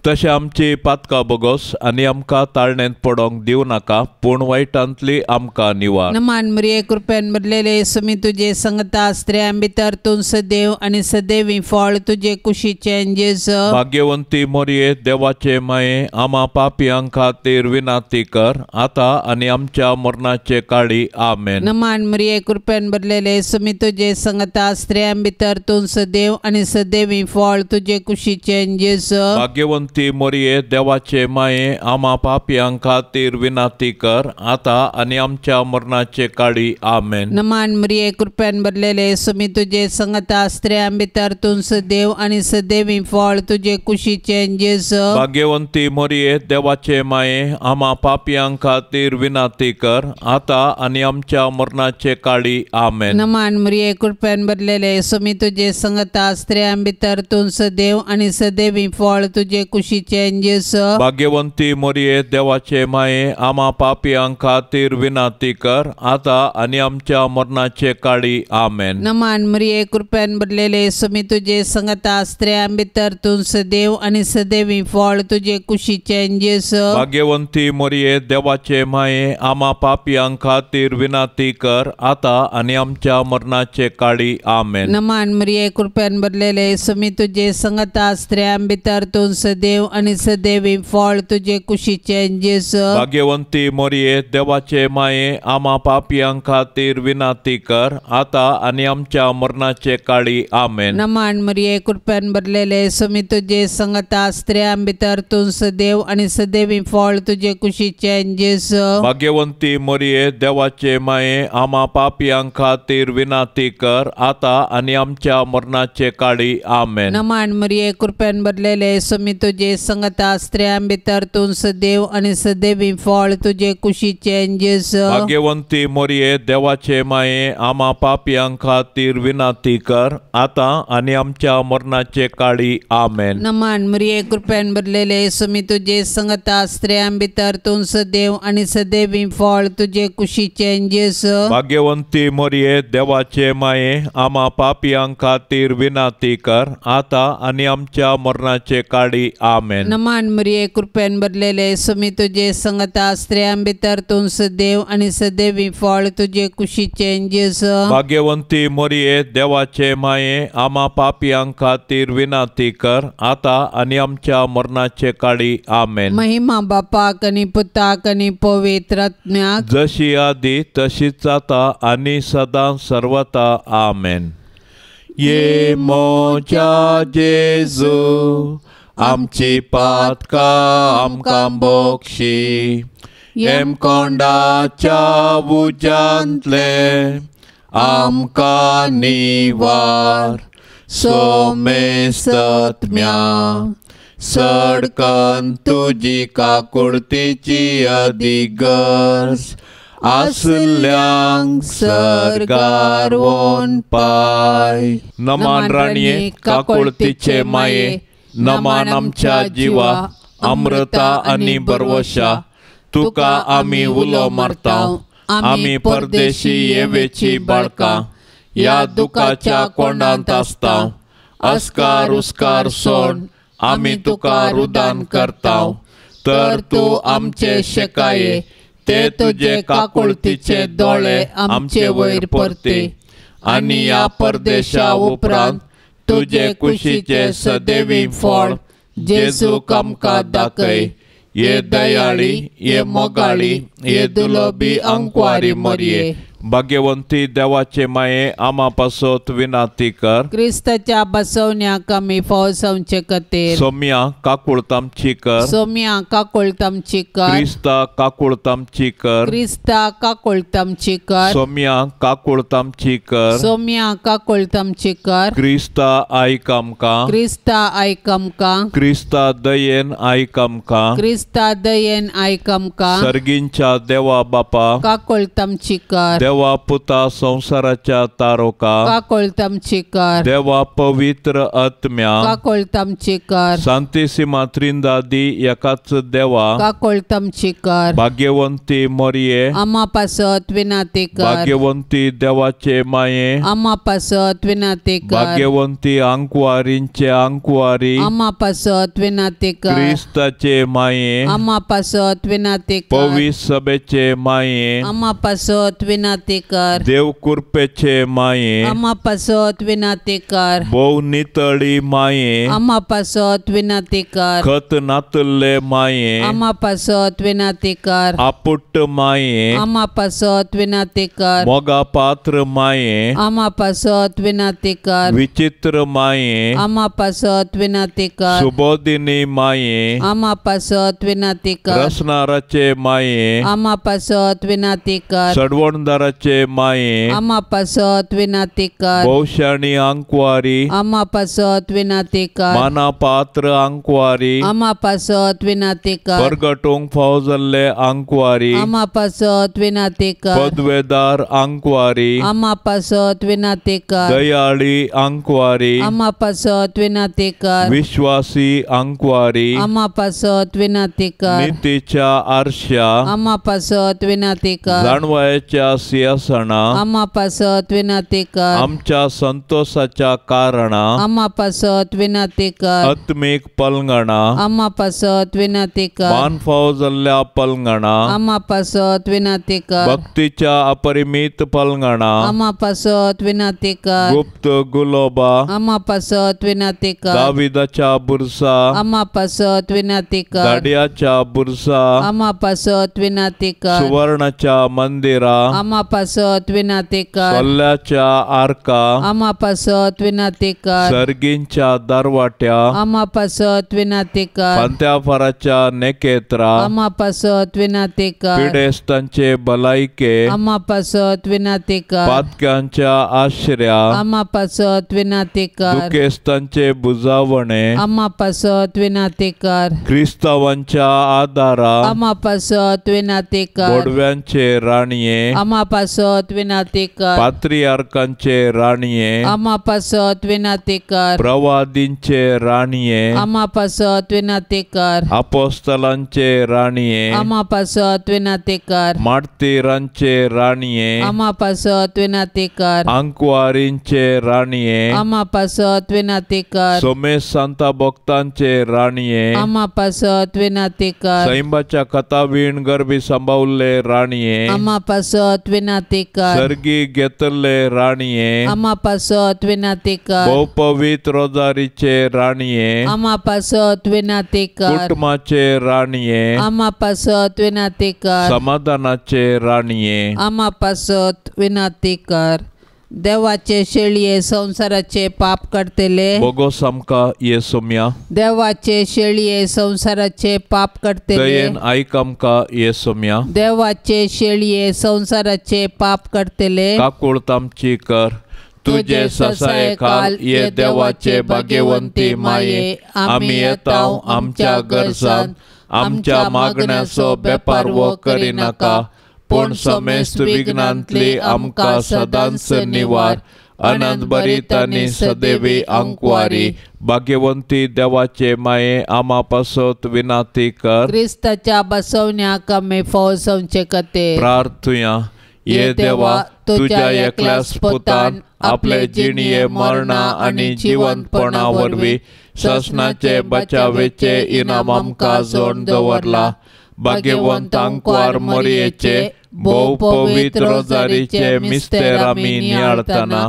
[SPEAKER 1] तशें आमची पातकां बोगोस आनी आमकां ताळणेंत पडोंक दिवं नाका पूण वायटांतली आमकां निवार।
[SPEAKER 2] नमान मरिये कृपेन भरलेले सुमी तुजे संगता स्त्रियां भितर तूं सदैव आनी सदैवी फळ तुजे कुशीचें जेजू।
[SPEAKER 1] भाग्यवंती मोरये देवाचे माये आमा पापी पापयां खातीर विनंती कर आता आनी आमच्या मरणाचे काळी. आमेन.
[SPEAKER 2] नमान मरिये कृपेन भरलेले सुमी तुजे संगता स्त्रियां भितर तूं सदैव आनी सदैवी फळ तुजे कुशीचे जेजू.
[SPEAKER 1] भाग्यवंती मरिये देवाचे माये आमा पापयां खातीर विनंती कर आता आनी आमच्या मरणाचे काळी. आमेन.
[SPEAKER 2] नमान मरिये कृपेन भरलेले सुमी तुजे संगता स्त्रियां भितर तूं सदैव आनी सदैवी फळ तुजे कुशीचे जेजू.
[SPEAKER 1] भाग्यवंती मरिये देवाचे माये आमा पापयां खातीर विनंती कर आता आनी आमच्या मरणाचे काळी. आमेन.
[SPEAKER 2] नमान मरिये कृपेन भरलेले सुमी तुजे संगता स्त्रियां भितर तूं सदैव आनी सदैवी फळ तुजे कुशीचे जेजू.
[SPEAKER 1] भाग्यवंती मरिये देवाचे माये आमा पापयां खातीर विनंती कर आता आनी आमच्या मरणाचे काळी. आमेन.
[SPEAKER 2] नमान मरिये कृपेन भरलेले सुमी तुजे संगता स्त्रियां भितर तूं सदैव आनी सदैवी फळ तुजे कुशीचे जेजू.
[SPEAKER 1] भाग्यवंती मरिये देवाचे माये आमा पापयां खातीर विनंती कर आता आनी आमच्या मरणाचे काळी. आमेन.
[SPEAKER 2] नमान मरिये कृपेन भरलेले सुमी तुजे संगता स्त्रियां भितर तूं सदैव आनी सदैवी फळ तुजे कुशीचे जेजू.
[SPEAKER 1] भाग्यवंती मरिये देवाचे माये आमा पापयां खातीर विनंती कर आता आनी आमच्या मरणाचे काळी. आमेन.
[SPEAKER 2] नमान मरिये कृपेन भरलेले सुमी तुजे संगता स्त्रियां भितर तूं सदैव आनी सदैवी फळ तुजे कुशीचे जेजू.
[SPEAKER 1] भाग्यवंती मरिये देवाचे माये आमा पापयां खातीर विनंती कर आता आनी आमच्या मरणाचे काळी. आमेन.
[SPEAKER 2] नमान मरिये कृपेन भरलेले सुमी तुजे संगता स्त्रियां भितर तूं सदैव आनी सदैवी फळ तुजे कुशीचे जेजू.
[SPEAKER 1] भाग्यवंती मरिये देवाचे माये आमा पापयां खातीर विनंती कर आता आनी आमच्या मरणाचे काळी. आमेन.
[SPEAKER 2] नमान मरिये कृपेन भरलेले सुमी तुजे संगता स्त्रियां भितर तूं सदैव आनी सदैवी फळ तुजे कुशीचे जेजू.
[SPEAKER 1] भाग्यवंती मरिये देवाचे माये आमा पापयां खातीर विनंती कर आता आनी आमच्या मरणाचे काळी. आमेन.
[SPEAKER 2] नमान मरिये कृपेन भरलेले सुमी तुजे संगता स्त्रियां भितर तूं सदैव आनी सदैवी फळ तुजे कुशीचे जेजू.
[SPEAKER 1] भाग्यवंती मरिये देवाचे माये आमा पापयां खातीर विनंती कर आता आनी आमच्या मरणाचे काळी. आमेन.
[SPEAKER 2] महिमा बापाक आनी पुताक आनी पवित्र आत्म्याक,
[SPEAKER 1] जशी आदी तशीच आता आनी सदां सर्वता. आमेन. ये मोजा जेजू आमची पातकां आमकां बोक्षी, हेमकोंडाच्या उज्यांतले आमकां निवार, सोमेस्तत्म्या सडकन तुजी काकुळतीची अधिगर्ज आसल्यांक सर्गार वोन पाय. नमान राणये काकुळतीचे माये, नमान आमच्या जिवा अमृता आनी बरवशा, तुका आमी उलो मारता. आमी परदेशी येवेची बाळकां ह्या दुखाच्या कोंडांत आसता. अस्कार उस्कार सोड आमी तुका रुदान करता, तर तूं आमचे शेकाये ते तुजे काकुळतीचे दोळे आमचे वयर परते आनी ह्या परदेशा उपरांत तुजे कुशीचे सदैवी फळ जेजूक आमकां दाखय. ये दयाळी, ये मोगाळी, ये दुलोबी अंकवारी मरिये, भाग्यवंती देवाचे माये आमा पासत विनंती कर.
[SPEAKER 2] क्रिस्ताच्या बसवण्याक आमी फौजवचे खातीर
[SPEAKER 1] सोम्या काकुळतामची कर,
[SPEAKER 2] सोम्या काकुळतामची कर,
[SPEAKER 1] क्रिस्ता काकुळतामची कर,
[SPEAKER 2] क्रिस्ता काकुळतामची कर,
[SPEAKER 1] सोम्या काकुळतामची कर,
[SPEAKER 2] सोम्या काकुळतामची कर,
[SPEAKER 1] क्रिस्ता आयक आमकां,
[SPEAKER 2] क्रिस्ता आयक आमकां,
[SPEAKER 1] क्रिस्ता दयेन आयक आमकां,
[SPEAKER 2] क्रिस्ता दयेन आयक आमकां,
[SPEAKER 1] सर्गींच्या देवा बापा
[SPEAKER 2] काकुळतामची कर,
[SPEAKER 1] देवा पुता संसाराच्या तारोका
[SPEAKER 2] काकुळतामची कर,
[SPEAKER 1] देवा पवित्र आत्म्या
[SPEAKER 2] काकुळतामची कर,
[SPEAKER 1] सांतिसिमा त्रिंदादी एकाच देवा
[SPEAKER 2] काकुळतामची कर,
[SPEAKER 1] भाग्यवंती मरिये
[SPEAKER 2] आमा पासत विनंती कर,
[SPEAKER 1] भाग्यवंती देवाचे माये
[SPEAKER 2] आमा पासत विनंती कर,
[SPEAKER 1] भाग्यवंती आंकवारींचे आंकवारी
[SPEAKER 2] आमा पासत विनंती कर,
[SPEAKER 1] क्रिस्ताचे माये
[SPEAKER 2] आमा पासत विनंती कर,
[SPEAKER 1] पवित्र सभेचे माये
[SPEAKER 2] आमा पासत विनंती विनाती कर।
[SPEAKER 1] देव कुरपेचे माये
[SPEAKER 2] आमा पासत विनाती कर।
[SPEAKER 1] भोव नितळी माये
[SPEAKER 2] आमा पासत विनाती कर।
[SPEAKER 1] खत नातल्ले माये
[SPEAKER 2] आमा पासत विनाती कर।
[SPEAKER 1] आपुट्ट माये
[SPEAKER 2] आमा पासत विनाती कर।
[SPEAKER 1] मोगा पात्र माये
[SPEAKER 2] आमा पासत विनाती कर।
[SPEAKER 1] विचित्र माये
[SPEAKER 2] आमा पासत विनाती कर।
[SPEAKER 1] सुबोधिनी माये
[SPEAKER 2] आमा पासत विनाती कर।
[SPEAKER 1] रसनाराचे माये
[SPEAKER 2] आमा पासत विनाती कर।
[SPEAKER 1] सडवणदाराचे माये
[SPEAKER 2] आमा पासत विनाती कर।
[SPEAKER 1] भोवशाणी आंकवारी
[SPEAKER 2] आमा पासत विनाती कर।
[SPEAKER 1] माना पात्र आंकवारी
[SPEAKER 2] आमा पासत विनाती कर।
[SPEAKER 1] परगटूंक फाव जाल्ले आंकवारी
[SPEAKER 2] आमा पासत विनाती कर।
[SPEAKER 1] पदवेदार आंकवारी
[SPEAKER 2] आमा पासत विनाती कर।
[SPEAKER 1] दयाळी आंकवारी
[SPEAKER 2] आमा पासत विनाती कर।
[SPEAKER 1] विश्वासी आंकवारी
[SPEAKER 2] आमा पासत विनाती कर।
[SPEAKER 1] नितीच्या आरश्या
[SPEAKER 2] आमा पासत विनाती कर।
[SPEAKER 1] जाणवायच्या सिंहासना
[SPEAKER 2] आमा पासत विनाती कर।
[SPEAKER 1] आमच्या संतोषाच्या कारणा
[SPEAKER 2] आमा पासत विनाती कर।
[SPEAKER 1] आत्मीक पलंगणा
[SPEAKER 2] आमा पासत विनाती कर।
[SPEAKER 1] मान फाव जाल्ल्या पलंगणा
[SPEAKER 2] आमा पासत विनाती कर।
[SPEAKER 1] भक्तीच्या अपरिमित पलंगणा
[SPEAKER 2] आमा पासत विनाती कर।
[SPEAKER 1] गुप्त गुलोबा
[SPEAKER 2] आमा पासत विनाती कर।
[SPEAKER 1] दाविदाच्या बुरसा
[SPEAKER 2] आमा पासत विनाती कर।
[SPEAKER 1] दाडियाच्या बुरसा
[SPEAKER 2] आमा पासत विनाती कर।
[SPEAKER 1] सुवर्णाच्या मंदिरा
[SPEAKER 2] आमा पासत विनाती कर।
[SPEAKER 1] सोल्ल्याच्या आरका
[SPEAKER 2] आमा पासत विनाती कर।
[SPEAKER 1] सर्गींच्या दरवाट्या
[SPEAKER 2] आमा पासत विनाती कर।
[SPEAKER 1] फांत्याफाराच्या नेकेत्रा
[SPEAKER 2] आमा पासत विनाती कर।
[SPEAKER 1] पिडेस्तांचे भलायके
[SPEAKER 2] आमा पासत विनाती कर।
[SPEAKER 1] पातक्यांच्या आश्र्या
[SPEAKER 2] आमा पासत विनाती कर।
[SPEAKER 1] दुखेस्तांचे बुजावणे
[SPEAKER 2] आमा पासत विनाती कर।
[SPEAKER 1] क्रिस्तावांच्या आदारा
[SPEAKER 2] आमा पासत विनाती कर।
[SPEAKER 1] बोडव्यांचे राणये
[SPEAKER 2] आमा पासत विनाती कर।
[SPEAKER 1] पात्रियार्कांचे राणये
[SPEAKER 2] आमा पासत विनाती कर।
[SPEAKER 1] प्रवादींचे राणये
[SPEAKER 2] आमा पासत विनाती कर।
[SPEAKER 1] अपोस्तलांचे राणये
[SPEAKER 2] आमा पासत विनाती कर।
[SPEAKER 1] मार्तीरांचे राणये
[SPEAKER 2] आमा पासत विनाती कर।
[SPEAKER 1] आंकवारींचे राणये
[SPEAKER 2] आमा पासत विनाती कर।
[SPEAKER 1] सोमेश सांता भक्तांचे राणये
[SPEAKER 2] आमा पासत विनाती कर।
[SPEAKER 1] सैंबाच्या कथावीण गर्भी सांबावल्ले राणये
[SPEAKER 2] आमा पासत विनाती कर।
[SPEAKER 1] सर्गी घेतल्ले राणये
[SPEAKER 2] आमा पासत विनाती कर।
[SPEAKER 1] भोव पवित्र रोजारीचे राणये
[SPEAKER 2] आमा पासत विनाती कर।
[SPEAKER 1] कुटुंबाचे राणये
[SPEAKER 2] आमा पासत विनाती कर।
[SPEAKER 1] समाधानाचे राणये
[SPEAKER 2] आमा पासत विनाती कर। देवाचे शेळये संसाराचे पाप करतले
[SPEAKER 1] बोगोस आमकां ये सोम्या।
[SPEAKER 2] देवाचे शेळये संसाराचे पाप करतले
[SPEAKER 1] दयेन आयक आमकां ये सोम्या।
[SPEAKER 2] देवाचे शेळये संसाराचे पाप करतले
[SPEAKER 1] काकूळत आमची कर। तुझे ससाये खाल ये देवाचे भाग्यवंती माये आमी येता आमच्या गरजान आमच्या मागण्याचो बेपारवो करिनाका पूण समेस्त विघ्नांतली आमकां सदांच निवार। अनंत बरीत आनी सदैवी आंकवारी भाग्यवंती देवाचे माये आमा पासत विनाती कर।
[SPEAKER 2] क्रिस्ताच्या बसवण्याक आमी फाव जावचे खातीर
[SPEAKER 1] प्रार्थुया। ये देवा तुझ्या एकल्याच पुतान आपले जिणये मरणा आनी जिवंतपणा वरवीं ससनाचे बचावेचे इनाम आमकां जोड दवरला। भाग्यवंत आंकवार मोरयेचे भोव पवित्र रोजारीचे मिस्तेर आमी नियाळतना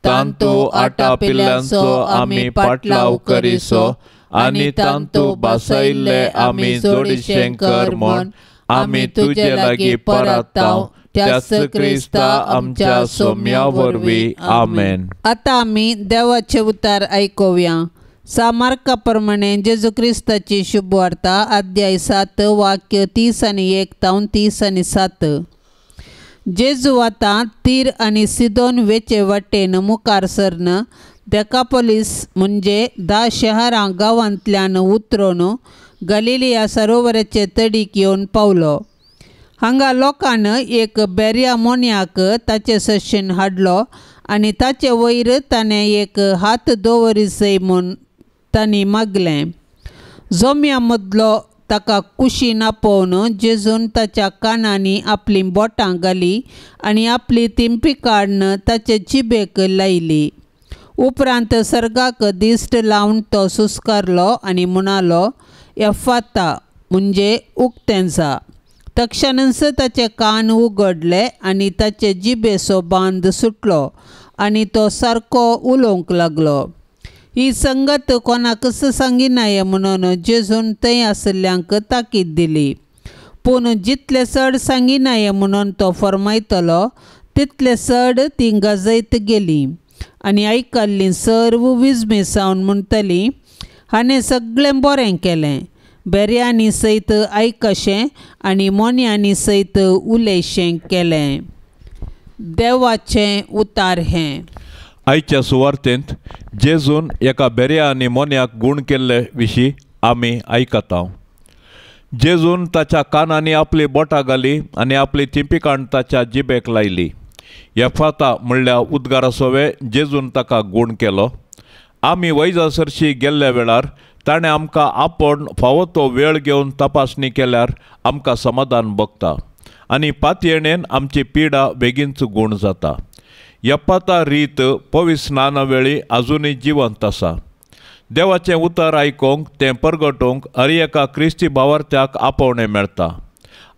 [SPEAKER 1] तांतू आटा पिल्ल्यांचो आमी पाटलाव करिसो आनी तांतू बासयल्ले आमी जोडीशें कर म्हूण आमी तुजे लागीं परताव त्याच क्रिस्ता आमच्या सोम्या वरवीं आमेन।
[SPEAKER 2] आतां आमी देवाचे उतार आयकुया। सामार्का प्रमाणे जेजू क्रिस्ताची शुभवार्ता अध्याय 7 वाक्य 30 आनी 1 तावन 30 आनी 7। जेजू आतां तीर आनी सिदोन वेचे वाटेन मुखार सरन देकापोलीस म्हणजे 10 शहरां गांवांतल्यान उतरून गलिलिया सरोवराचे तडीक येवन पावलो। हांगा लोकान एक बेर्या मोन्याक ताचे सशेन हाडलो आनी ताचे वयर ताणें एक हात दवरिसय म्हूण तांणी मागलें। जोम्या मदलो ताका कुशीन आपोवन जेजून ताच्या कानांनी आपलीं बोटां घालीं आनी आपली तिंपी काडून ताचे जिबेक लायली। उपरांत सर्गाक दिश्ट लावन तो सुस्कारलो आनी म्हणालो, एफाता म्हणजे उक्तें जा। तक्षणच ताचे कान उगडले आनी ताचे जिबेचो बांद सुटलो आनी तो सारको उलोवंक लागलो. ही संगत कोणाकच सांगिनाये म्हणून जेजून थंय आशिल्ल्यांक ताकीद दिली. पूण जितले चड सांगिनाये म्हणून तो फर्मायतलो तितले चड ती गजयत गेली आनी आयकल्लीं सर्व विजमी सावन म्हणटली, हाणें सगळें बरें केलें, बेऱ्यांनी सयत आयकशें आनी मोन्यांनी सयत उलयशें केलें. देवाचें उतार हें.
[SPEAKER 1] आयच्या सुवार्तेंत जेजून एका बेऱ्या आनी मोन्याक गूण केल्ले विशीं आमी आयकता. जेजून ताच्या कानांनी आपली बोटां घाली आनी आपली थिंपीकाण ताच्या जिबेक लायली. एफाता म्हणल्या उद्गारा सोवे जेजून ताका गूण केलो. आमी वैजा सरशी गेल्ल्या वेळार ताणें आमकां आपोवन फावो तो वेळ घेवन तपासणी केल्यार आमकां समाधान भोगता आनी पातयेणेन आमची पिडा बेगीनच गूण जाता. यपाता रीत पवित्र स्नाना वेळी आजुनूय जिवंत आसा. देवाचें उतर आयकूंक तें परगटूंक हर एका क्रिस्ती भावार्थ्याक आपोवणें मेळटा.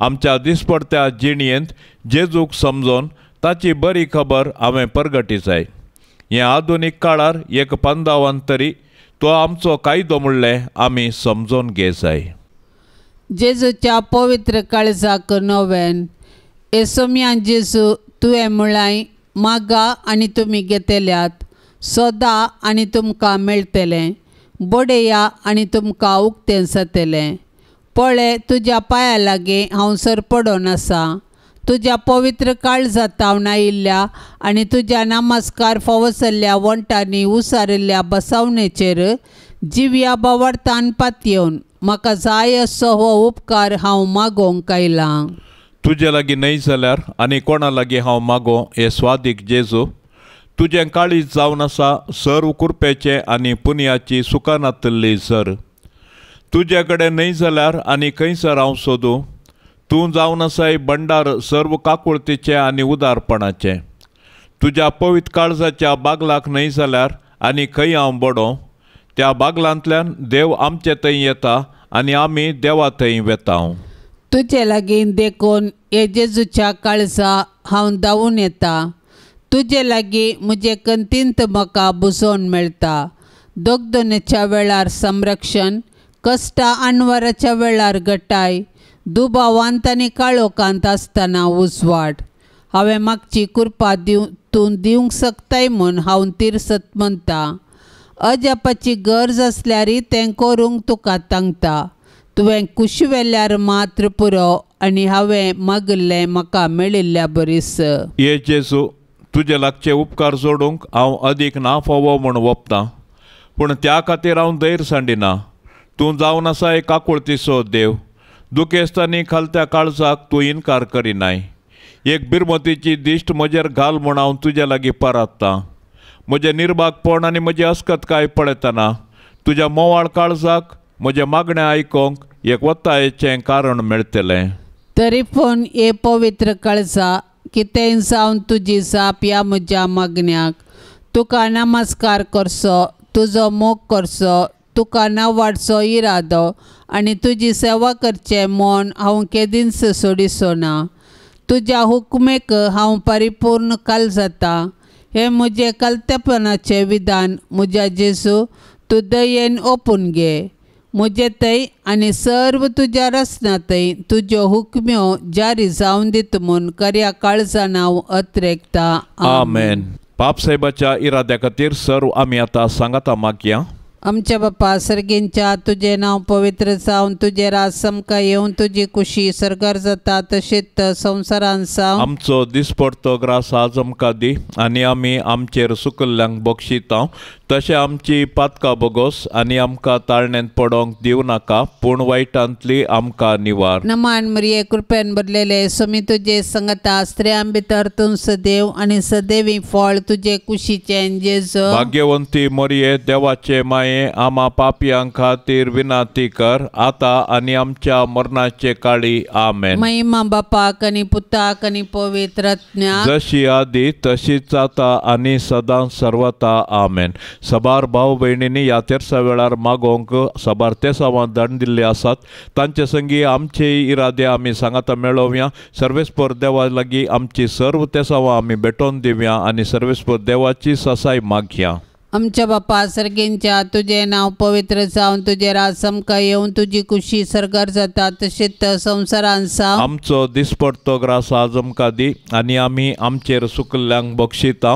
[SPEAKER 1] आमच्या दिसपडत्या जिणयेंत जेजूक समजून ताची बरी खबर हांवें परगटी जाय. हें आधुनीक काळार एक पंदावन तरी तो आमचो कायदो म्हणलें आमी समजून घे जाय.
[SPEAKER 2] जेजूच्या पवित्र काळजाक नोवेन. येसोम्या जेजू, तुवें म्हळाय, मागा आनी तुमी घेतल्यात, सोदा आनी तुमकां मेळटलें, बडया आनी तुमकां उक्तें जातलें. पळय, तुज्या पांया लागीं हांव सरपडोन आसा. तुज्या पवित्र काळजांत आयिल्ल्या आनी तुज्या नमस्कार फावो जाल्ल्या वण्टांनी उसारिल्ल्या बसावणेचेर जिव्या बावडतान पातयेवन म्हाका जाय असो हो उपकार हांव मागोवंक आयलां.
[SPEAKER 1] तुजे लागीं न्हय जाल्यार आनी कोणा लागीं हांव मागो हे स्वादीक जेजू, तुजें काळीज जावन आसा सर्व कुरपेचें आनी पुनयाची सुखानातल्ली सर. तुजे कडेन न्हय जाल्यार आनी खंयसर हांव सोदूं? तूं जावन आसाय भंडार सर्व काकुळतीचें आनी उदारपणाचें. तुज्या पवित्र काळजाच्या बागलाक न्हय जाल्यार आनी खंय हांव बडों? त्या बागलांतल्यान देव आमचे थंय येता आनी आमी देवा थंय वेता.
[SPEAKER 2] तुजे लागीं देखून हे जेजूच्या काळजा हांव धांवून येता. तुजे लागीं म्हजे कंतींत म्हाका बुजोवन मेळटा. दोगदोनेच्या वेळार संरक्षण, कश्टा अणवराच्या वेळार गटाय, दुबावांत आनी काळोखांत आसतना उजवाड. हांवें मागची कृपा तूं दिवंक शकताय म्हूण हांव तिरसत म्हणटा. अजापाची गरज आसल्यारय तें करूंक तुका तांकता. तुवें कुशिवेल्यार मात्र पुरो आनी हांवें मागिल्लें म्हाका मेळिल्ल्या बरीस.
[SPEAKER 1] हे जेजू, तुजे लागचे उपकार जोडूंक हांव अदीक ना फावो म्हूण वपतां, पूण त्या खातीर हांव धैर्य सांडिना. तूं जावन आसाय काकुळतीचो देव, दुखेस्तांनी खालत्या काळजाक तूं इनकार करिनाय. एक बिरमतीची दिश्ट म्हजेर घाल म्हूण हांव तुजे लागीं परात्तां. म्हजें निर्भागपण आनी म्हजी अस्कतकाय पळयतना तुज्या मोवाळ काळजाक म्हजें मागणें आयकूंक एक वत्तायेचें कारण मेळटलें.
[SPEAKER 2] तरी पूण हे पवित्र काळजा, कितेंय जावन तुजी जाप ह्या म्हज्या मागण्याक. तुका नमस्कार करचो, तुजो मोग करचो, तुका नावाडचो इरादो आनी तुजी सेवा करचें म्हूण हांव केदींच सोडिचो ना. तुज्या हुकमेक हांव परिपूर्ण काल जाता. हें म्हजें कलतेपणाचें विधान म्हज्या जेजू, तूं दयेन ओपून घे. म्हजे थंय आनी सर्व तुज्या रचना थंय तुज्यो हुकम्यो जारी जावन दित म्हूण खऱ्या काळजान हांव अत्रेकता.
[SPEAKER 1] आमेन. पाप साहेबाच्या इराद्या खातीर सर्व आमी आतां सांगाता मागया.
[SPEAKER 2] आमच्या बापा सर्गींच्या, तुजें नांव पवित्र जावन, तुजें राज समका येवन, तुजी कुशी सर्गार जाता तशेंच संवसारान जावं.
[SPEAKER 1] आमचो दिसपडतो ग्रास आज आमकां दी आनी आमी आमचेर सुकल्ल्यांक बक्षिता तशें आमची पातकां बोगोस आनी आमकां ताळण्यांत पडोंक दिवं नाका, पूण वायटांतली आमकां निवार.
[SPEAKER 2] नमान मरिये, कृपेन भरलेले, स्वामी तुजे संगता, स्त्रियां भितर तूं सदैव आनी सदैवी फळ तुजे कुशीचें जेजू.
[SPEAKER 1] भाग्यवंती मरिये, देवाचे माये, माये आमा पापयां खातीर विनंती कर आतां आनी आमच्या मरणाचे काळी. आमेन.
[SPEAKER 2] महिमा बापाक आनी पुताक आनी पवित्र आत्म्याक,
[SPEAKER 1] जशी आदी तशीच आतां आनी सदां सर्वता. आमेन. सबार भाव भयणींनी ह्या तेरसा वेळार मागोवंक सबार तेसावां दंड दिल्ले आसात. तांचे संगी आमचे इरादे आमी सांगाता मेळोवया. सर्वेस्पर देवा लागीं आमची सर्व तेसावां आमी भेटोवन दिवया आनी सर्वेस्पर देवाची ससाय मागया.
[SPEAKER 2] आमच्या बापा सर्गेंच्या तुजें नांव पवित्र जावन तुजें राज आमकां येवन तुजी कुशी सर्गार जाता तशेंच संवसारान जावं.
[SPEAKER 1] आमचो दिसपडतो ग्रास आज आमकां दी आनी आमी आमचेर सुकल्ल्यांक बक्षिता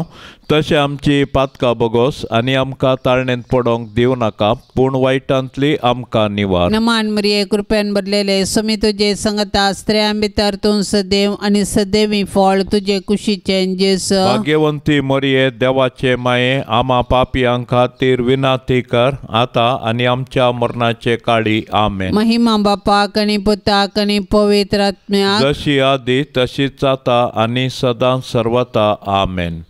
[SPEAKER 1] तशें आमची पातकां बगोस आनी आमकां ताळणेंत पडोवंक दिवं नाका पूण वायटांतली आमकां निवार.
[SPEAKER 2] नमान मरिये कृपेन भरलेले स्वामी तुजे संगता, स्त्रियां भितर तूं सदैव आनी सदैवी फळ तुजे कुशीचें जेजू.
[SPEAKER 1] भाग्यवंती मरिये देवाचे माये आमा पापयां खातीर विनंती कर आतां आनी आमच्या मरणाचे काळी. आमेन.
[SPEAKER 2] महिमा बापाक आनी पुताक आनी पवित्र आत्म्याक,
[SPEAKER 1] जशी आदी तशीच आतां आनी सदां सर्वता. आमेन.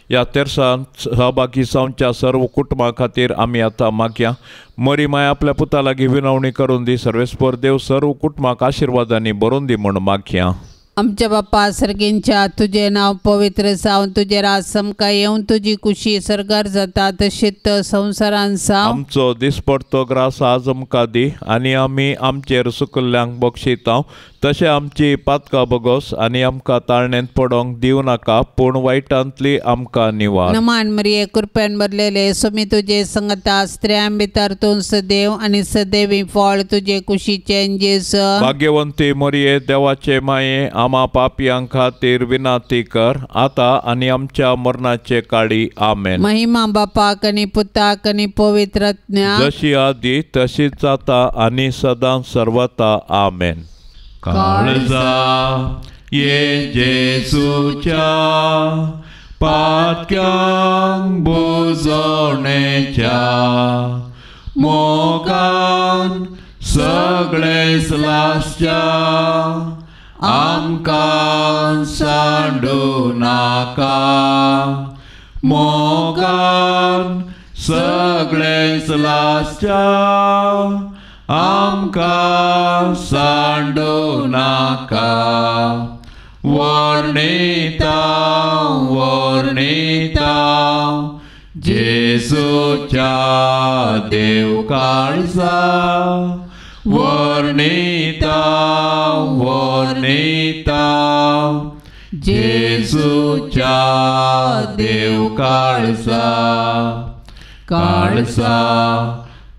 [SPEAKER 1] ह्या तेरसांत सहभागी जावच्या सर्व कुटुंबा खातीर आमी आतां मागया. मरी माय आपल्या पुता लागीं विनवणी करून दी. सर्वेस्पर देव सर्व कुटुंबाक आशिर्वादांनी भरून दी म्हूण मागया.
[SPEAKER 2] आमच्या बापा सर्गेंच्या तुजें नांव पवित्र जावन तुजें राज आमकां येवन तुजी कुशी सर्गार जाता तशेंच संवसारान जावं.
[SPEAKER 1] आमचो दिसपडतो ग्रास आज आमकां दी आनी आमी आमचेर सुकल्ल्यांक बक्षिता तशें आमची पातकां बगोस आनी आमकां ताळणेंत पडोवंक दिवं नाका पूण वायटांतली आमकां निवार.
[SPEAKER 2] नमान मरिये कृपेन भरलेले स्वामी तुजे संगता, स्त्रियां भितर तूं सदैव आनी सदैवी फळ तुजे कुशीचें जेजू.
[SPEAKER 1] भाग्यवंती मरिये देवाचे माये आमा पापयां खातीर विनंती कर आतां आनी आमच्या मरणाचे काळी. आमेन.
[SPEAKER 2] महिमा बापाक आनी पुताक आनी पवित्र आत्म्याक,
[SPEAKER 1] जशी आदी तशीच आतां आनी सदां सर्वता. आमेन. काळजा ये जेजूच्या पातक्यांक बुजवणेच्या मोगान सगळेच लासच्या आमकां सांडू नाका. मोगान सगळेच लासच्या आमकां सांडू नाका. वर्णिता वर्णिता जेजूच्या देव काळजा, वर्णिता वर्णिता जेजूच्या देव काळजा. काळजा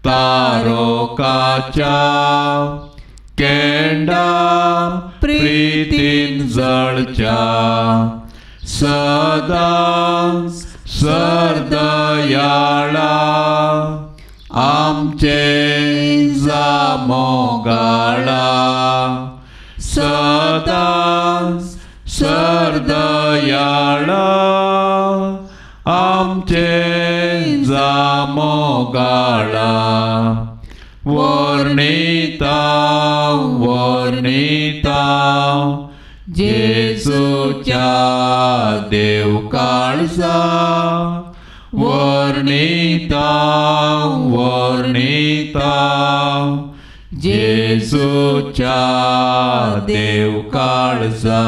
[SPEAKER 1] तारोकाच्या केंडा प्रीतीन जळच्या सदांच सरदयाळा आमचे जामोगाळा. सदांच सरदयाळा आमचे जामोगाळा. वर्णिता वर्णिता जेजूच्या देव काळजा, वर्णिता वर्णिता जेजूच्या देव काळजा.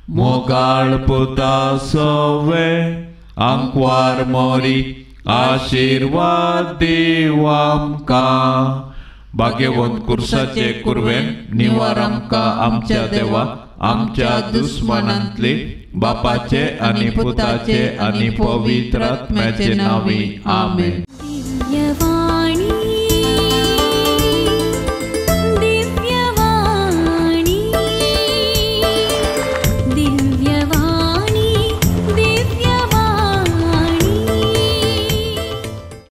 [SPEAKER 1] मोगाळ पुता सवे आंकवार मोरी आशीर्वाद दीव आमकां. भाग्यवंत कुर्साचे कुर्वेन निवार आमकां आमच्या देवा आमच्या दुस्मानांतली बापाचे आनी पुताचे आनी पवित्र आत्म्याचे नांवी. आमेन.